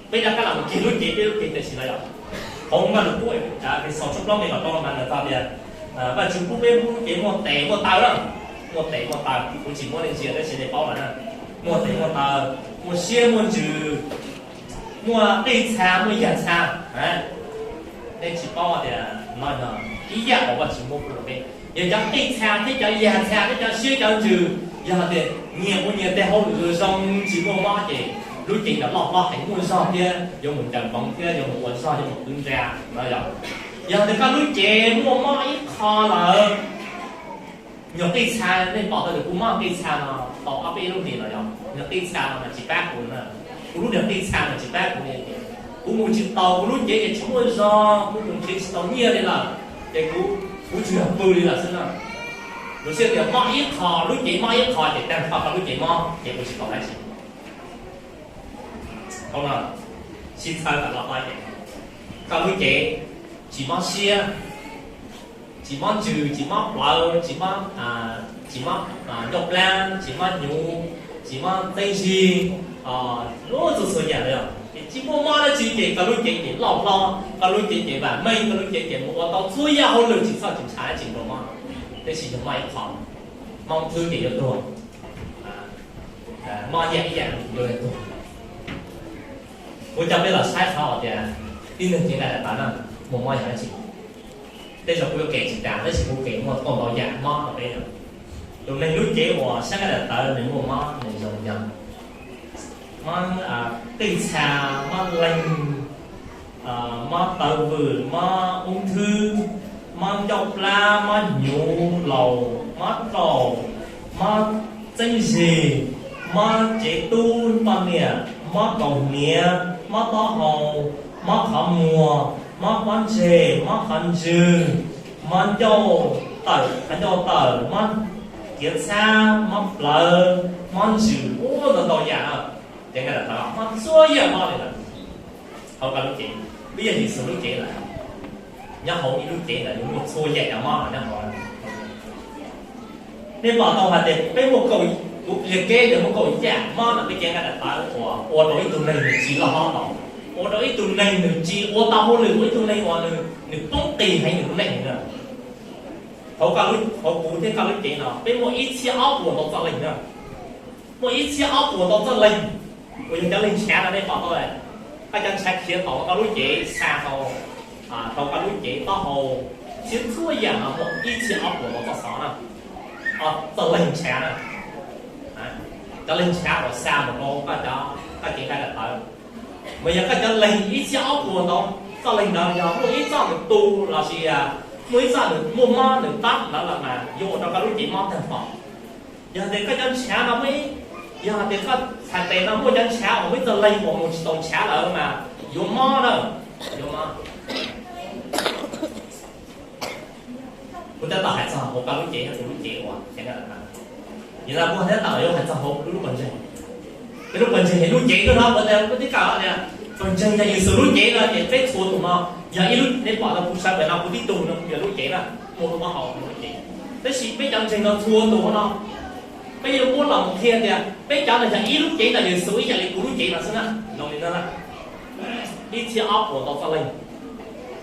peb rov qab los mus kiag lub cev, peb lub cev tam sim no yog, hauv Vajtswv pub Efexus tshooj plaub nqe kaum rau mas nws txog tias Vajtswv pub peb lub cev muaj tes muaj taw na, muaj tes muaj taw, kuv tsis muab nej ntsia tab sis nej paub lawm na, muaj tes muaj taw, muaj siab muaj ntsws, muaj qij txha muaj yag txha. Nej tsis paub tias no yog ib yam uas Vajtswv muab pub rau peb, yog cov qij txha thiab cov yag txha thiab cov siab cov ntsws, yog tias nyias ua nyias tej hauj lwm zoo tsis muaj mob ces lub cev ntawd loj hlob heev muaj zog thiab yuav mus ncaws npoov thiab yuav mus ua zog yuav mus kwv nra no yog. Yog tias koj lub cev muaj mob ib qho lawm, nyuag qij txha, nej pom tau tias kuv mob qij txha no tau ob peb lub hlis los yog, nyuag qij txha no mas tsis pab kuv na, kuv lub nyuag qij txha no tsis pab kuv li, kuv mus tsis taus kuv lub cev ces tsis muaj zog, kuv mus nrhiav tsis tau nyiaj li lawm, ces kuv, kuv tsuas yog pw li lawm xwb na. Lus siab tias mob ib qho, lub cev mob ib qho ces tag nrho koj lub cev mob ces ua tsis tau dab tsi. Thaum no sib txhawb kom loj hlob ces koj lub cev tsis mob siab, tsis mob ntsws, tsis mob plawv, tsis mob, tsis mob ncauj plab, tsis mob hnyuv, tsis mob txeeb zig, lub txhua txhua yam li os, ces tsis muaj mob dab tsi ces koj lub cev ces loj hlob, koj lub cev ces vam meej, koj lub cev ces mus ua tau txhua yam hauj lwm tsis txhob tsis ntshav dab tsi nrog mob. Tab sis yog mob ib qho, mob ib thwv ces yuav tuag, mob ib yam ib yam yuav tuag. Kuv coj peb los saib qhov tias tib neeg cev nqaij daim tawv no muaj mob yog dab tsi. Tej zaum kuv yuav kem tsis tas tab sis kuv kem muaj tau ntau yam mob rau peb. Tus neeg lub cev uas saib nqaij daim tawv nws muaj mob nws zoo yog mob qij txha, mob leeg, mob tawv vwm, mob ub nthwb, mob ncauj plab, mob hnyuv laus, mob raum, mob txeeb zig, mob cev tub poj niam, mob kaus hniav, mob taub hau, mob qhov muag, mob pob ntseg, mob qhov ntswg, mob ncauj tawm, qhov ncauj tawm, mob kiav txhab, mob plawv, mob ntsws, ua ntau ntau yam. Ces nqaij daim tawv mob txhua yam mob li lawm. Hauv koj lub cev, twb yog Yexus lub cev lawm, nyob hauv ib lub cev ntawd nws muaj txhua yam cov mob nyob hauv. Nej pom tau hais tias peb muaj kaum, kuv qhia kev tias muaj kaum yam mob ntawm peb cev nqaij daim tawv uas ua rau ib tug neeg nws tsis loj hlob tau, ua rau ib tug neeg nws tsis ua tau hauj lwm, ua ib tug neeg uas nws, nws poob qis heev nws lub neej heev na. Hauv, hauv kuv thiab koj lub cev no peb muaj ib txhiab ob puas ntau txoj leeg na. Muaj ib txhiab ob puas ntau txoj leeg. Uas yog cov leeg ntshav no nej pom tau, koj cov ntshav khiav tau koj lub cev xa tau, tau koj lub cev taub hau, txhua yam no muaj ib txhiab ob puas tau txoj xov na. Txoj leeg ntshav na, cov leeg ntshav uas xa mus rau koj, koj cev nqaij daim tawv. Mas yog koj cov leeg ib txhiab ob puas ntawd, txoj leeg ntawd yog muaj ib txoj nws tu los sis muaj ib txoj nws muaj mob nws tab lawv los mas yuav ua rau koj lub cev mob tag nrho. Yog tias koj cov ntshav no muaj ib, yog tias koj txhais tes no muaj cov ntshav uas muaj ib txoj leeg uas mus tsis tau ntshav lawm mas yuav mob na, yuav mob. Kuv tab tom hais txog hauv koj lub cev, kuv lub cev uas, yog no kuv tab tom yuav hais txog hauv lub pawg ntseeg. Peb lub pawg ntseeg es lub cev no kuv tias peb tib kawm tias pawg ntseeg yog Yexus lub cev no ces peb txhua tus no yog ib lub, nej pom no kuv sawv pem no kuv tib tug no yog lub cev na, muaj lub taub hau lub cev. Tab sis peb cov ntseeg no txhua tus no peb yuav muab los qhia tias peb cov no yog ib lub cev ntawm Yexus ib yam li kuv lub cev no xwb na, zoo li no na. Ib txhiab ob puas tau txoj leeg,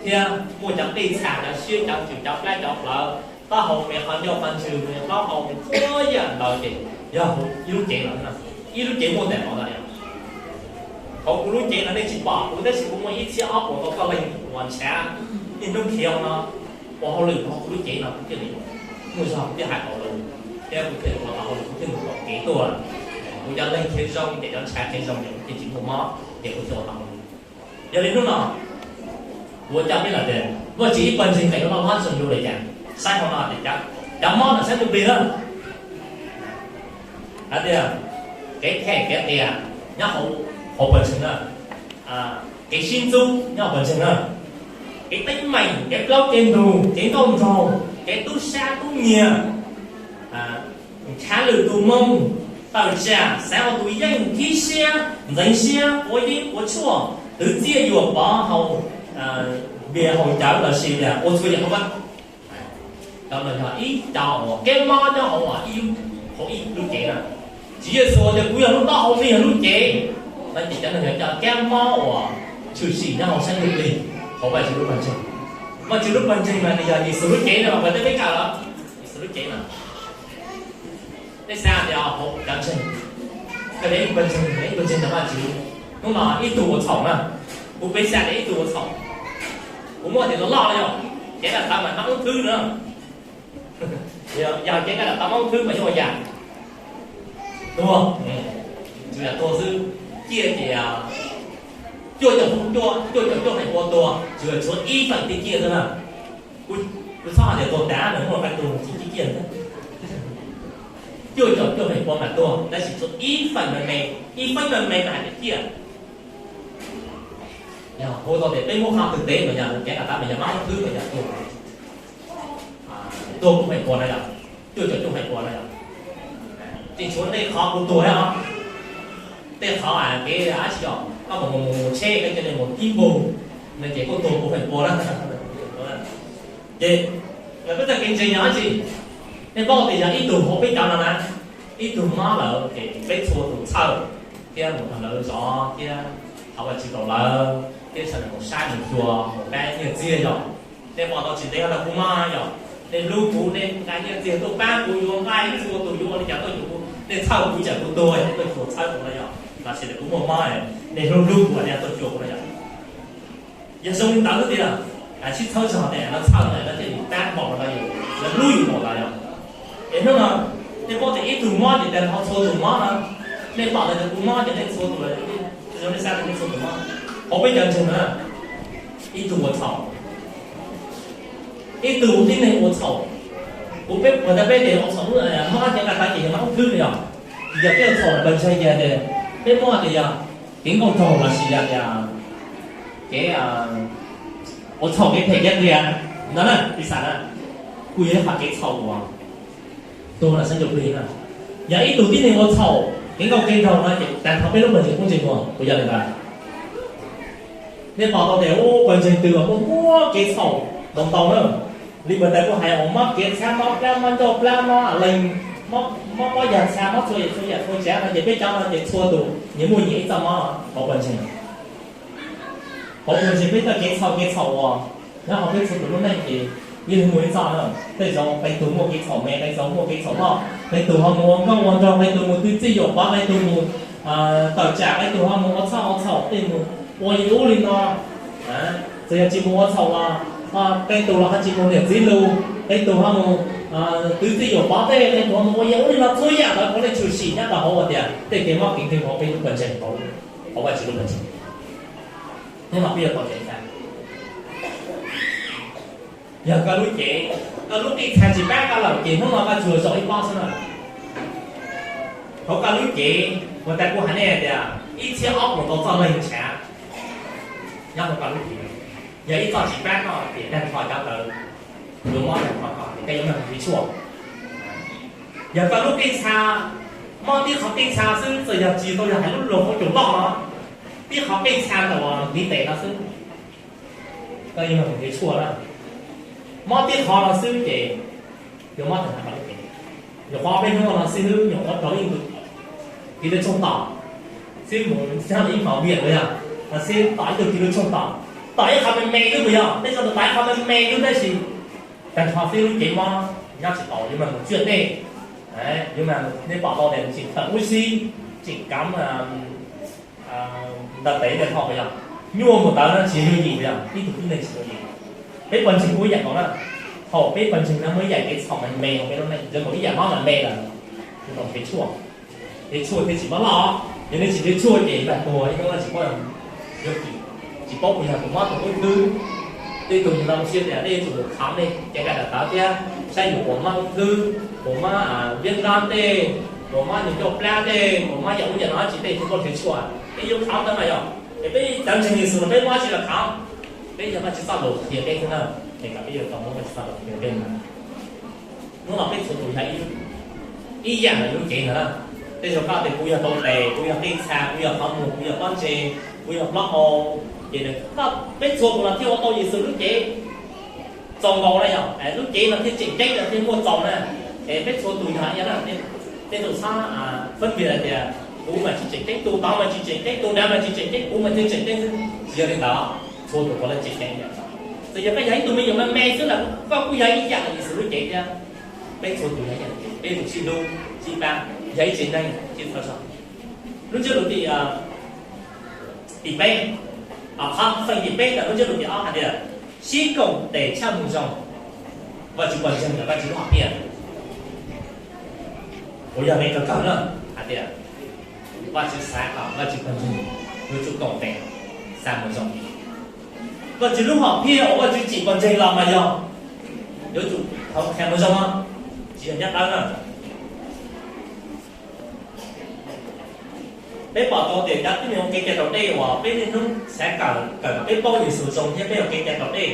thiab muaj cov qij txha cov siab cov ntsws cov plab cov plawv, taub hau me qhov ncauj qhov ntswg me plaub hau me txhua yam ntawd ces yog ib lub cev no, ib lub cev muaj ntawm no ntag. Hauv kuv lub cev no nej tsis pom kuv tab sis kuv muaj ib txhiab ob puas tau txoj leeg uas ntshav niaj hnub khiav no ua hauj lwm hauv kuv lub cev no kuv thiaj li muaj zog kuv thiaj hais tau lus, thiab kuv thiaj ua tau hauj lwm kuv thiaj mus tom kev tuaj. Kuv cov leeg khiav zoo ces cov ntshav khiav zoo ces kuv thiaj tsis muaj mob ces kuv thiaj ua tau hauj lwm. Yog li hnub no kuv coj peb los tias Vajtswv ib pawg ntseeg feem loj hlob zoo li cas, saib hauv no tias cov mob ntawm sab ntsuj plig na, hais tias kev phem kev qias nyob hauv pawg ntseeg na, kev sib ntxub nyob hauv pawg ntseeg na, kev teeb meem kev plaub kev ntug kev nkauj nraug kev tub sab tub nyiag, nchav lwm tus moo, tawm tsam xav ua tus yeej, khib siab ntxeev siab quav yeeb quav tshuaj, twv txiaj yuam pov haus npias haus cawv los sis tias ua txhua yam mob. Cov no yog ib co uas kab mob nyob hauv ib, hauv ib lub cev na. Tswv Yexus tias kuv yog lub taub hau, nej yog lub cev no ces cov no yog cov kab mob uas tshwm sim nyob hauv sab ntsuj plig, hauv Vajtswv lub pawg ntseeg. Vajtswv lub pawg ntseeg mas nws yog Yexus lub cev no mas peb kawm los Yexus lub cev no. Peb xav tias hauv cov ntseeg, koj yog ib pawg ntseeg, ib pawg ntseeg ntawm Vajtswv, hnub no ib tug ua txhaum na, kuv peb xav tias ib tug ua txhaum, kuv muab tias loj loj no yog cev nqaij daim tawv mas noj ub thwb na, yog cev nqaij daim tawv noj ub thwb mas yuav ua yam tuag, tsuas yog tuag xwb, ciaj ces cuaj caum, cuaj caum cuaj feem pua tuag, tsuas tshuav ib feem tiaj ciaj xwb na. Kuv txhob hais tias tuag tas nws muaj qee tug tsis ciaj ciaj xwb. Cuaj caum cuaj feem pua mas tuag tab sis tshuav ib feem me me, ib feeb me me mas hais tias ciaj. Yog hu tau tias peb muab qhov twg teb mas yog cev nqaij daim tawv mas yog noj ub thwb mas yog tuag, tuag pua feem pua na yog, cuaj caum cuaj feem pua na yog. Tseem tshuav tej qhov kuv tuag thiab os. Tej qhov kev dab tsi os, koj mus mus mus tsheb koj cia li mus kib npug no ces kuj tuag pua feem pua na. Ces peb txoj kev ntseeg yog dab tsi? Nej paub tias yog ib tug hauv peb cov no na, ib tug mob lawm ces peb txhua tus txhawj thiab mus nrog lawv zov thiab thov Vajtswv rau lawv thiab sawv daws mus saib mus xyuas mus nqa nyiaj txiag yog. Nej pom tau tsis ntev no kuv mob yog, nej hlub kuv, nej nqa nyiaj txiag tuaj pab kuv, yuav nqaij txhua tus yuav ua li cas tuaj xyuas kuv, nej txhawj kuv tsam kuv tuag nej tuaj xyuas txhawb kuv no yog, los sis kuv muaj mob, nej hlub hlub kuv nej tuaj xyuas kuv no yog. Yog zoo li ntawd xwb tiag, sib txhawb tsis hos tes no txhawj no no thiaj li tab npaum no yus, lawv hlub yus npaum no yog. Es hnub no nej paub tias ib tug mob ces tes ho txhua tus mob no, nej pom tias kuv mob ces nej txhua tus, zoo nej xav tias nej txhua tus mob. Hauv peb cov ntseeg na, ib tug ua txhaum, ib tug tib neeg ua txhaum. Kuv peb puas tas peb tias ua txhaum mob cev nqaij daim tawv ces yog noj ub thwb no yog. Yog peb ua txhaum pawg ntseeg ces tias peb muab tias yog kev nkauj nraug los sis yog tias kev ua txhaum kev phem kev qias no na, piv xam na, kuj yog ib qhov kev txhaum uas tuag nram sab ntsuj plig na. Yog ib tug tib neeg ua txhaum kev nkauj kev nraug no ces tag nrho peb lub pawg ntseeg kuj ntseeg tuag, puas yog li ntawd? Nej pom tau tias pawg ntseeg twg los kuj muaj kev txhaum ntau ntau na. Li puas tas kuj hais uas mob kev txhab mob plab mob ncauj plab mob leeg, mob mob yam txha mob txhua yam txhua yam txhua tsav no ces peb cov no ces txhua tus nyias muaj nyias ib txoj mob hauv pawg ntseeg. Hauv pawg ntseeg peb txoj kev txhaum kev txhaum uas nyob hauv peb txhua tus lub neej ces yeej muaj ib txoj na. Tej zaum qee tus muaj kev txhaum me, qee zaum muaj kev txhaum loj, qee tus ho mus ua nkauj ua nraug, qee tus mus twv txiaj yuam pov, qee tus mus tawm tsam, qee tug ho mus ua txhoj ua txhaum, tej mus ua li ub li no. Txawm yog tsis mus ua txhaum los qee tug los ho tsis mus niam txiv lus, qee tug ho mus twv txij yuam pov tej, qee tug ho mus ua li ub li no, txhua yam ntawd puav leej tshwm sim nyob rau hauv tias tej kev mob kev nkeeg hauv peb lub pawg ntseeg, hauv Vajtswv lub pawg ntseeg. Hnub no peb yuav tau ceev faj. Yog koj lub cev, koj lub qij txha tsis pab koj lawm ces hnub no koj tsuas zaum ib pob xwb na. Hauv koj lub cev uas tas kuv hais nej tias ib txhiab ob puas tau txoj leeg ntshav nyob hauv koj lub cev, yog ib txoj tsis pab koj ces tag nrho cov ntawd yuav mob tag nrho koj, koj yuav meem kev tshuaj. Yog koj lub qij txha mob tib qhov qij txha xwb, txawm yog tsis tau yog hais lub luag hauv caum loj no, tib qhov qij txha ntawm uas ntiv tes no xwb, koj yuav meem kev tshuaj na. Mob tib qhov no xwb ces yuav mob tag nrho koj lub cev. Nyuam qhuav ob peb hnub no xwb, nyuam qhuav raug ib tug tiv lw tshooj tom xwb, mus ib hmos viam los yog, xwb tom ib tug tiv lw tshooj tom, tom ib qho me me xwb puas yog? Tej zaum tom ib qho me me xwb tab sis tag nrho xwb lub cev mob nyob tsis tau, yuav meem mus tsiaj dej, yuav meem, nej pom tau tias tseem khawm ub xib, tseem kav ntawm tes ntawm ho puas yog? Nyuaj mus ntawd no tsis yog yooj yim puas yog? Ib tug tib neeg tsis yooj yim. Peb pawg ntseeg kuj ib yam nkaus na. Thaum peb pawg ntseeg no muaj ib yam kev txhaum me me hauv peb lub neej, yog thaum ib yam mob me me lawm, kuj tau kev tshuaj, kev tshuaj thiaj tsis mob loj. Yog nej tsis kev tshuaj ces ib pab tuag ib hnub no tsis paub, yog tsis paub puas yog tus mob tus ub xwb. Tej tug nim no mus siab tias nej yuav tsum mus khám nej cov nqaij daim tawv thiab saib yus puas mob ub xwb, puas mob viab nrab tej, puas mob nws coj plab tej, puas mob yam ub yam no dab tsi tej thiaj paub kev tshuaj. Peb yuav khám ntawd mas yog, es peb cov ntseeg Yexus no peb mob dab tsi los khám? Peb yog Vajtswv txoj lus qhia peb xwb na, es kom peb yuav tau muab Vajtswv txoj lus qhia peb na. Hnub no peb txhua tus yog ib yam ntawm lub cev ntawd na. Tej zaum koj tias kuv yog tau tes, kuv yog qij txha, kuv yog qhov muag, kuv yog pob ntseg, kuv yog plaub hau, ces peb txhua tus no thiaj ua tau Yexus lub cev txaus nkaus na yog, lub cev no thiaj tseem ceeb na, thiaj muaj txaus na. Es peb txhua tus yog ib yam na, tej tus txhob fab npias hais tias kuv mas tsis tseem ceeb, tus tod mas tsis tseem ceeb, tus dav mas tsis tseem ceeb, kuv mas thiaj tseem ceeb xwb. Tsis yog li ntawd, txhua tus puav leej tseem ceeb ib yam. Txawm yog koj yog ib tug me nyuam me me xwb los koj kuj yog ib yam li Yexus lub cev thiab. Peb txhua tus yog ib yam, peb tus sib hlub sib pab, yog ib tsev neeg sib txhawb zog. Lub ntsiab lus tim, tim peb, qhov xeem tim peb ntawm lub ntsiab lus tim ob hais tias, sib koom tes tshaj mus zoo, Vajtswv pawg ntseeg ntawm Vajtswv lub hom phiaj. Kuv yog nqe kawg kawg na, hais tias Vajtswv xav kom Vajtswv pawg ntseeg yuav tsum koom tes xa mus zoo. Vajtswv lub hom phiaj uas Vajtswv tsim pawg ntseeg los mas yog yuav tsum thov qhia mus zoo, tsis yog nyob dawb na. Peb pom tau tias cov tib neeg ua kev cai raus dej uas peb niaj hnub xav kawm, kawm kom peb paub Yexus zoo thiab peb ua kev cai raus dej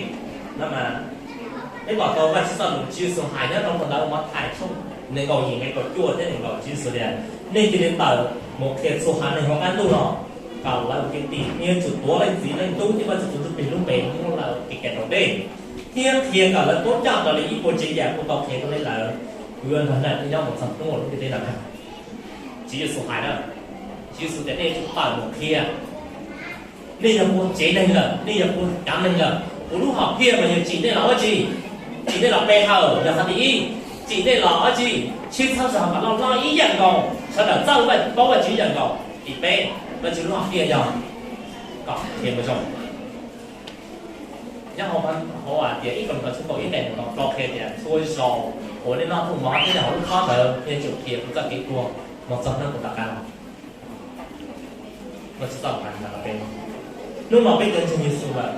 no mas, peb pom tau Vajtswv txoj lus Tswv Yexus hais nyob rau phau ntawv Mathais tshooj nees nkaum yim nqe kaum cuaj thiab nees nkaum, Tswv Yexus tias, nej cia li tawm mus qhia txhua haiv neeg hauv qab ntuj no kom lawv ua kwv tij, nej yuav tsum tuav Leej Txiv, Leej Tub thiab Vajtswv tus Ntsuj Plig lub npe muab lawv ua kev cai raus dej, thiab qhia kom lawv paub coj raws li ib puas tsav yam kuv tau qhia rau nej lawm. Kuv yuav nrog nej nyob mus txog hnub lub ntiaj teb no. Tswv Yexus hais na, Tswv Yexus tias nej yuav tsum tawm mus qhia. Nej yog kuv tsev neeg lawm, nej yog kuv cov neeg lawm. Kuv lub hom phiaj mas yog tsim nej los ua tsi? Tsim nej los pe hawm yog qhov thib ib. Tsim nej los ua tsi? Sib txhawb zog kom loj loj ib yam nkaus, sawv daws txawj paub Vajtswv ib yam nkaus. Thib peb, Vajtswv lub hom phiaj yog kom qhia mus zoo. Nyob hauv, hauv tias ib Koos Ntoo tshooj kaum ib nqe kaum plaub qhia tias txhua zaus uas nej noj rooj mov thiab nyob hauv lub khob ntawd nej yuav tsum qhia kuv txoj kev tuag mus txog hnub kuv rov qab los. Vajtswv txoj lus hais rau peb, hnub no peb cov ntseeg Yexus lawm,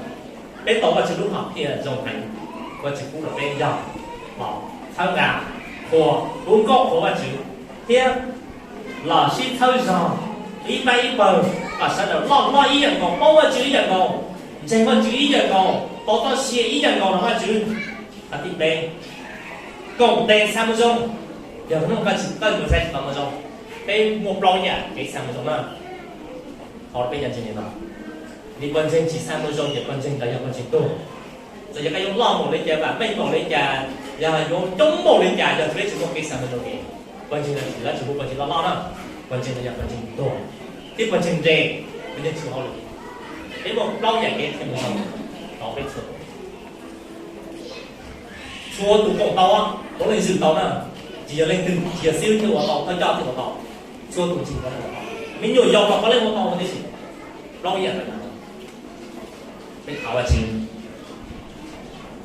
peb tau Vajtswv lub hom phiaj zoo heev. Vajtswv pub rau peb yog los txhawb nqa, qhuas, hu nkauj qhuas Vajtswv, thiab los sib txhawb zog ib pab ib pawg kom sawv daws loj hlob ib yam nkaus, paub Vajtswv ib yam nkaus, ntseeg Vajtswv ib yam nkaus, tau txoj sia ib yam nkaus rau Vajtswv. Qhov thib peb, koom tes xa moo zoo. Yog hnub no koj tsis tawm mus xa moo zoo, peb muaj plaub yam kev xa moo zoo na. Qhov peb yog ntseeg li no, vim pawg ntseeg tsis xa moo zoo ces pawg ntseeg ntawd yog pawg ntseeg tuag. Txawm yog koj yuav loj npaum li cas, vam meej npaum li cas, yog yuav coob npaum li cas, yog peb tsis muaj kev xa moo zoo ces pawg ntseeg ntawd tsis, lawv tsis hu pawg ntseeg loj loj na. Pawg ntseeg ntawd yog pawg ntseeg tuag, thiab pawg ntseeg nres, pawg ntseeg tsis haus lwm. Peb muaj plaub yam kev xa moo zoo rau peb txhua tus. Txhua tus koom tau, puav leej zwm tau na. Tsis yog leej twg, tsis yog xib hwb thiaj ua tau, thawj coj thiaj ua tau, txhua tus ntseeg puav leej ua tau. Me nyuam yaus los koj yeej ua tau tib si. Plaub yam. Peb thov Vajtswv.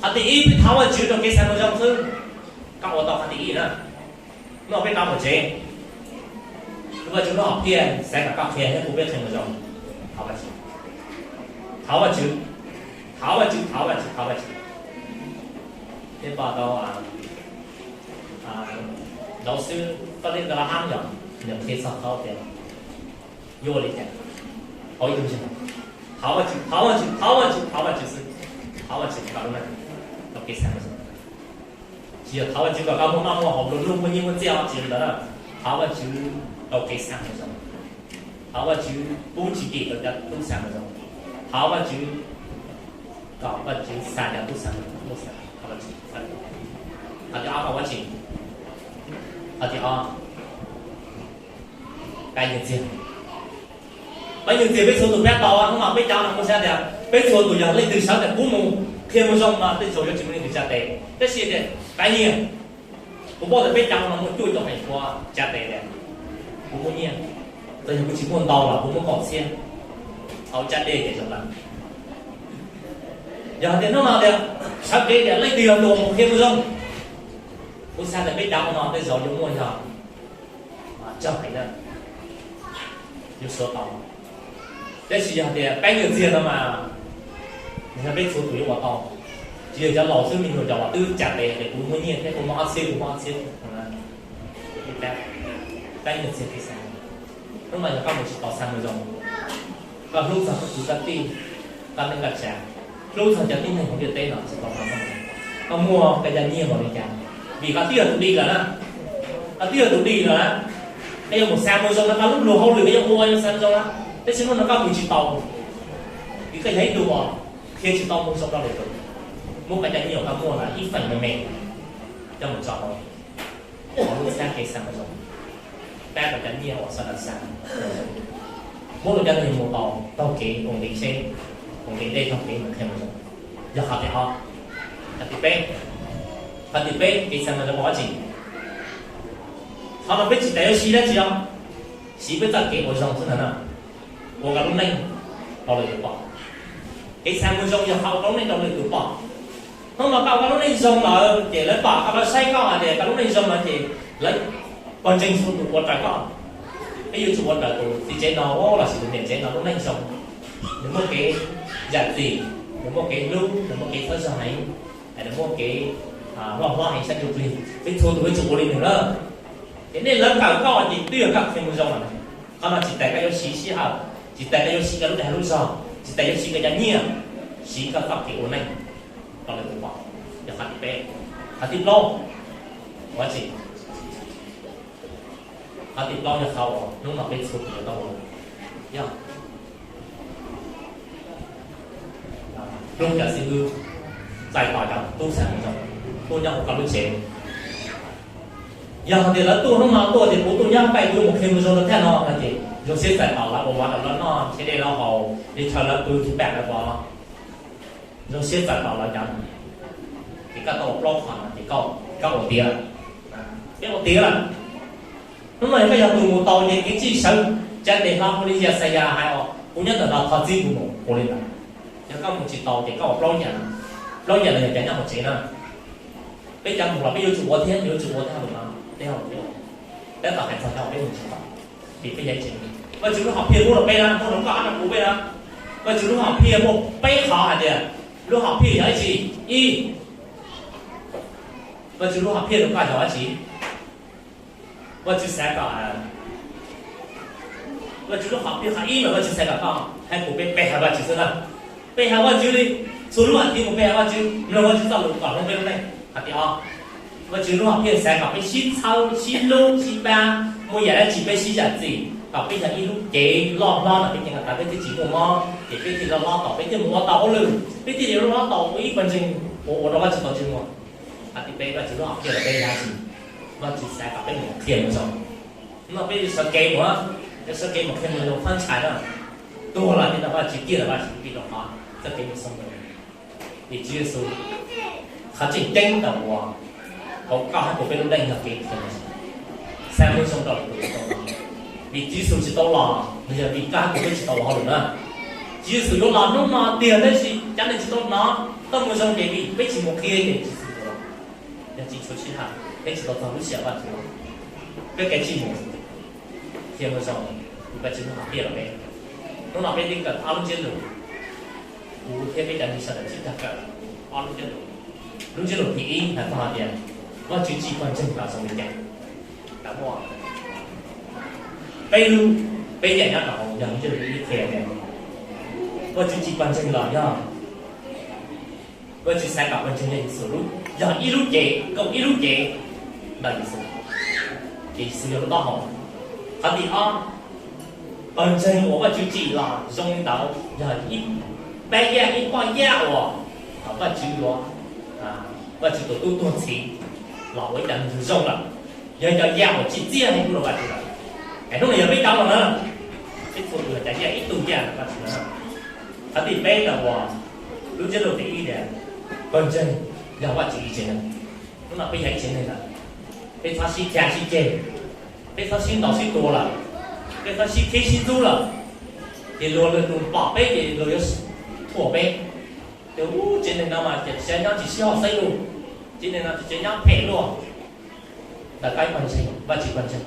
Qhov thib ib, peb thov Vajtswv rau kev xav moo zoo xwb. Koj ua tau qhov thib ib na. Noj peb rov mus tsev, Vajtswv lub hom phiaj xav kom koj qhia thiab pub peb qhia moo zoo. Thov Vajtswv, thov Vajtswv, thov Vajtswv, thov Vajtswv, thov Vajtswv. Peb pom tau, a, a, giáo sư Philip Graham yog nws qhia txog qhov tias yuav ua li cas hauv ib tug ntseeg. Thov Vajtswv, thov Vajtswv, thov Vajtswv, thov Vajtswv xwb. Thov Vajtswv kom lub neej tau kev xav moo zoo. Tsis yog thov Vajtswv kom koj muaj noj muaj haus, muaj nyiaj muaj txiaj, tsis yog li ntawd na. Thov Vajtswv tau kev xav moo zoo. Thov Vajtswv pub tsis tim rau cov tub xav moo zoo. Thov Vajtswv kom Vajtswv xa cov tub xav moo zoo. Thov Vajtswv. Qhov thib ob, thov Vajtswv. Qhov thib ob, pab nyiaj txiag. Pab nyiaj txiag peb txhua tus pab tau, hnub no peb cov no kuv xav tias peb txhua tus yog leej twg xav tias kuv mus qhia moo zoo no tej zaum yuav tsis muaj leej twg tsa tes, tab sis tias pab nyiaj, kuv paub tias peb cov no muaj cuaj caum feem pua tsa tes tias kuv muaj nyiaj, txawm yog kuv tsis muaj ntau los kuv muaj kaum txhiab, tau tsa tes ces zoo lawm. Yog tias hnub no tias sawv kev tias leej twg yog tus mus qhia moo zoo, kuv xav tias peb cov no tej zaum yuav muaj yog tsawg heev na, yuav suav tau. Tab sis yog tias pab nyiaj txiag no mas, nws yog peb txhua tus yuav ua tau. Tsis yog cov laus xwb, me nyuam yaus los twb tsa tes tias kuv muaj nyiaj thiab, kuv muaj ob txhiab, kuv muaj ob txhiab. Pab nyiaj txiag peb xav. Hnub no yog koj mus tsis tau xav moo zoo, koj hlub txog koj kwv koj tij, koj neej koj tsa, hlub txog cov tib neeg hauv ntiaj teb no tsis tau xav moo zoo, koj muaj koj cov nyiaj npaum li cas? Vim koj twb yog tus dim lawm na, koj twb yog tus dim lawm na. Koj yuav mus xav moo zoo no, koj lub luag hauj lwm koj yuav ua yuav xav moo zoo na, tab sis hnub no koj mus tsis tau, vim koj yog ib tug uas qhia tsis tau moo zoo rau lwm tus. Muab koj cov nyiaj uas koj muaj lawm ib feem me me coj mus tso rau hauv lub txhab kev xav moo zoo, pab rau cov nyiaj uas sawv daws xav, muab rau cov neeg mus tau taug kev ua nqi tsheb, ua nqi dej taug kev mus qhia moo zoo. Yog qhov thib ob. Qhov thib peb, qhov thib peb kev xav moo zoo ua dab tsi? Qhov no peb tsis tas yuav siv dab tsi os, siv peb txoj kev ua zoo xwb ntag na. Ua koj lub neej rau lwm tus pom. Kev xav moo zoo yog qhov ua koj lub neej rau lwm tus pom. Hnub no koj ua koj lub neej zoo lawm ces lawv pom, koj, lawv saib koj hais tias koj lub neej zoo lawm ces lawv pog ntseeg txhua tus ua raws koj. Peb yuav tsum ua raws tus txiv tsev no lossis tus niam tsev no lub neej zoo. Nws muaj kev zam txim, nws muaj kev hlub, nws muaj kev txhawb zog heev, nws muaj kev loj hlob heev sab ntsuj plig. Peb txhua tus yuav tsum ua li nws na. Ces nej lawv kawm koj ces twb yog koj qhia mus zoo lawm. Qhov no tsis tas koj yuav siv sij hawm, tsis tas koj yuav siv koj lub dag lub zog, tsis tas yuav siv koj cov nyiaj, siv koj txoj kev ua neej rau lwm tus pom. Yog qhov thib peb. Qhov thib plaub, ua dab tsi? Qhov thib plaub yog qhov uas hnub no peb txhua tus yuav tau ua, yog hlub cov xib hwb, txais tos cov tub xav mus zoo tuaj nyob hauv koj lub tsev. Yog hais tias lawv tuaj hnub no tuaj tias kuv tuaj nyob pem, kuv yuav mus qhia mus zoo rau thaj no no ces zoo siab txais tos lawv ua mov rau lawv noj, nrhiav dej rau haus, nrhiav chaw rau lawv pw, nrhiav pam rau lawv pov, zoo siab txais tos lawv cov no. Ces koj tau ua plaub qhov no ces koj ua tiav, peb ua tiav lawm. Hnub no yog koj yog tus mus tau ces kev txij sawv tsa tes hlo ua li Yaxayas hais os, kuv nyob ntawm no, thov txib kuv mus, ua li ntawd. Yog koj mus tsis tau ces koj ua plaub yam, plaub yam los yog cov nyob hauv tsev na. Peb cov mus los peb yuav tsum ua thiab, yuav tsum ua thiab, ua no, peb ua, tab tom hais txog cov peb mus tsis tau, vim peb yog tsev. Vajtswv lub hom phiaj muab rau peb na, muab rau koj, muab rau kuv peb na. Vajtswv lub hom phiaj muaj peb qhov hais tias lub hom phiaj yog dab tsi? Ib, Vajtswv lub hom phiaj rau koj yog dab tsi? Vajtswv xav kom, Vajtswv lub hom phiaj qhov ib mas Vajtswv xav kom koj thiab kuv peb pe hawm Vajtswv xwb na. Pe hawm Vajtswv li, txhua lub hom phiaj mus pe hawm Vajtswv, mloog Vajtswv txoj lus kom hloov peb lub neej. Qhov thib ob, Vajtswv lub hom phiaj xav kom peb sib txhawb, sib hlub, sib pab, muaj yam dab tsi peb sib zam txim, kom peb yog ib lub cev loj hlob no, peb ceev kom tas peb thiaj tsis muaj mob, ces peb thiaj loj hlob tau, peb thiaj mus ua tau hauj lwm, peb thiaj li loj hlob tau ua ib pawg ntseeg uas ua rau Vajtswv tau ntsej muag. Qhov thib peb, Vajtswv lub hom phiaj rau peb yog dab tsi? Vajtswv xav kom peb mus qhia mus zoo. Hnub no peb yuav sawv kev mus, yuav sawv kev mus qhia mus zoo thoob ntshai na. Tuag los thiaj tau Vajtswv, ciaj los Vajtswv, vim rau qhov txoj kev mus zoo mus. Vim Tswv Yexus, qhov tseem ceeb ntawm uas hauv koj thiab kuv peb lub neej yog kev qhia mus zoo, xav mus zoo rau lwm tus, Vim Tswv Yexus tsis tau los, nws yog vim kaj tus peb tsis tau ua hauj lwm na. Tswv Yexus yuav los hnub no tiag tab sis cov neeg tsis tau hnov, tau mus zoo ces vim peb tsis mus qhia ces Tswv Yexus tsis los. Yog tsis tshua sib hais, peb tsis tau txog lub sij hawm Vajtswv los. Peb kev tsis mus qhia mus zoo, kuv Vajtswv lub hom phiaj los peb. Hnub no peb twb kawm ob lub ntsiab lus, kuv thiab peb cov neeg sawv daws sib cog kawm ob lub ntsiab lus. Lub ntsiab lus thib ib hais txog hais tias Vajtswv tsim pawg ntseeg los zoo li cas. Muaj peb lub, peb yam nyob rau hauv yog ntsiab lus ib qhia tias Vajtswv tsim pawg ntseeg los yog Vajtswv xaiv kom pawg ntseeg yog Yexus lub, yog ib lub cev, koom ib lub cev ntawm Yexus, ces Yexus yog lub taub hau. Qhov thib ob, pawg ntseeg uas Vajtswv tsim los zoo li ntawd yog ib pab yaj, ib poj yaj uas Vajtswv yuav, Vajtswv tus tub tuag txhiv los ua ib cov neeg zoo lawm, yog cov yaj uas tsim txiaj heev rau Vajtswv lawm. Es hnub no yog peb cov no na, peb txhua tus yog cov yaj, ib tug yaj ntawm Vajtswv na. Qhov thib peb ntawm uas lub ntsiab lus thib ib tias pawg ntseeg yog Vajtswv ib tsev neeg. Hnub no peb yog ib tsev neeg lawm, peb txhob sib cag sib ceg, peb txhob sib ntaus sib tua lawm, peb txhob sib khib sib ntxub lawm. Ces luag lwm tus pom peb ces luag yuav thuam peb. Ces ub, tsev neeg no mas tsev nyob tsis sib haum xeeb luj, tsev neeg no tsev nyob phem luaj. Ntawm koj ib pawg ntseeg, Vajtswv pawg ntseeg,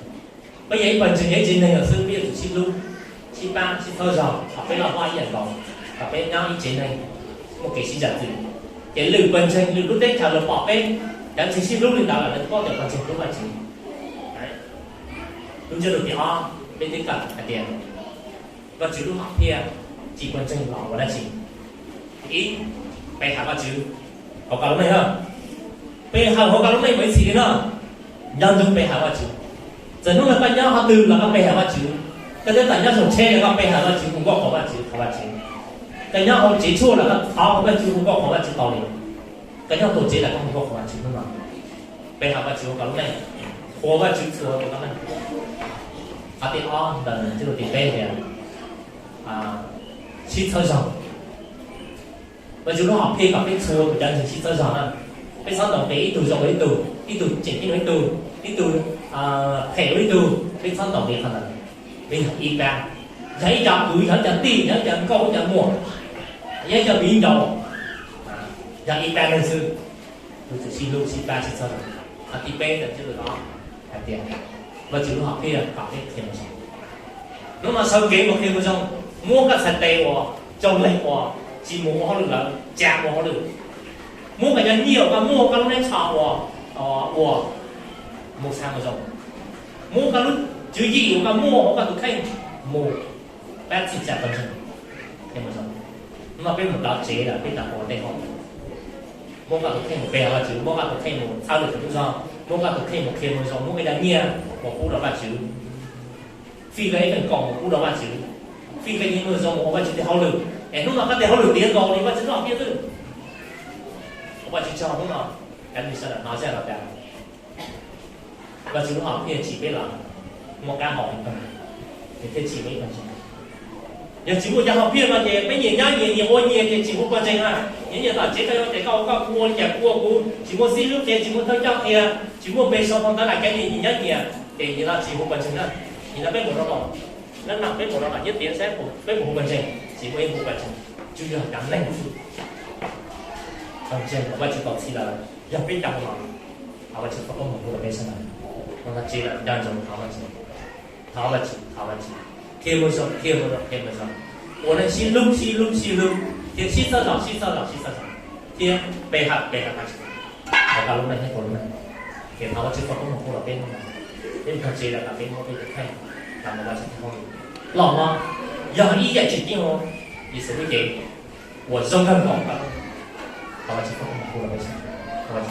peb yog ib pawg ntseeg, yog ib tsev neeg lawm xwb, peb yuav tsum sib hlub, sib pab, sib txhawb zog kom peb loj hlob ib yam nkaus, kom peb nyob ib tsev neeg muaj kev sib zam txim. Ces lwm pawg ntseeg, lwm lub teb chaws luag pom peb cov ntseeg sib hlub li ntawd lawm, lawv paub tias pawg ntseeg hlub Vajtswv. Lub ntsiab lus thib ob peb twb kawm hais tias Vajtswv lub hom phiaj tsim pawg ntseeg los ua dab tsi? Ib, pe hawm Vajtswv hauv koj lub neej na. Pe hawm hauv koj lub neej mas ib txhis li no, nco ntsoov pe hawm Vajtswv. Txawm hnub no koj nyob qhov twg los koj pe hawm Vajtswv. Koj twb txawm nyob saum tsheb los koj pe hawm Vajtswv, hu nkauj qhuas Vajtswv, thov Vajtswv. Koj nyob hauv tsev tshuaj los koj thov Vajtswv, hu nkauj qhuas Vajtswv tau li. Koj nyob tuam tsev los koj hu nkauj qhuas Vajtswv hnub no. Pe hawm Vajtswv hauv koj lub neej, qhuas Vajtswv txhua tus koj neej. Qhov thib ob ntawm ntsiab lus thib peb tias sib txhawb zog. Vajtswv lub hom phiaj kom peb txhua tus cov ntseeg sib txhawb zog na. Peb txhob ntaus nqi ib tug zoo dua ib tug, ib tug tseem ceeb dua ib tug, ib tug phem dua ib tug, peb txhob ntaus nqi qhov ntawd. Peb yog ib pab, yog ib co kwv, yog ib co tij, yog ib co nkauj, ib co muam, yog ib co viv ncaus, yog ib pab neeg xwb. Yuav tsum sib hlub sib pab sib txhawb zog. Qhov thib peb ntawm ntsiab lus no hais tias Vajtswv lub hom phiaj kom peb qhia mus zoo. Hnub no sawv kev mus qhia mus zoo, muab koj txhais tes uas tsaug leeg uas tsis mus ua hauj lwm lawm tsa mus ua hauj lwm. Muab koj cov nyiaj uas koj muaj koj lub neb tsho uas ua mus txhais mus zoo. Muab koj lub tswv yim uas koj muaj hauv koj tus kheej mus pab txhim tsa pawg ntseeg. Hnub no peb mus rov tsev lawm peb rov ua tej hauj lwm. Muab koj tus kheej mus pe hawm Vajtswv, muab koj tus kheej mus txhawb lwm tus tub zog, muab koj tus kheej mus qhia mus zoo, muab koj cov nyiaj mus pub rau Vajtswv, fij koj ib feem kaum mus pub rau Vajtswv, fij koj nyiaj mus zoo mus ua Vajtswv tej hauj lwm. Es hnub no koj tej hauj lwm tiav nkaus li Vajtswv lub hom phiaj xwb. Ua Vajtswv tsaug hnub no, cov neeg sawv daws hnov zaj no tas, Vajtswv lub hom phiaj tsim peb los muaj qab hau li pawg, nws thiaj tsim peb ib pawg ntseeg. Yog tsis muaj cov hom phiaj no ces peb nyias nyob nyias, nyias ua nyias ces tsis hu pawg ntseeg na. Nyias nyias tom tsev, koj ua ces koj ua koj, kuv ua li cas kuv ua kuv, tsis muaj xib hwb qhia, tsis muaj thawj coj qhia, tsis muaj pe sau phau ntawv na, kev nyias nyias nyob nyias ces nyias no tsis hu pawg ntseeg na. Nyias no peb mus rau tom, na no peb mus rau tom nyiaj tiav saib peb puas hu pawg ntseeg, tsis muaj ib hu pawg ntseeg. Tsuas yog cov neeg xwb. Pawg ntseeg uas Vajtswv tau txhim lawm yog peb cov no. Thov Vajtswv foom koob hmoov pub rau peb sawv daws. Mus txog tsev lawm nco ntsoov thov Vajtswv, thov Vajtswv, thov Vajtswv, qhia mus zoo, qhia mus zoo, qhia mus zoo. Ua neej sib hlub, sib hlub, sib hlub, thiab sib txhawb zog, sib txhawb zog, sib txhawb zog, thiab pe hawm, pe hawm Vajtswv hauv koj lub neej thiab kuv lub neej. Ces thov Vajtswv foom koob hmoov pub rau peb hnub no. Peb mus txog tsev lawm kom peb muab peb tus kheej los mus ua Vajtswv tej hauj lwm. Los no yog ib yam tseem ceeb hauv Yexus lub cev uas zoo kawg nkaus. Thov Vajtswv foom koob hmoov pub rau peb sawv daws.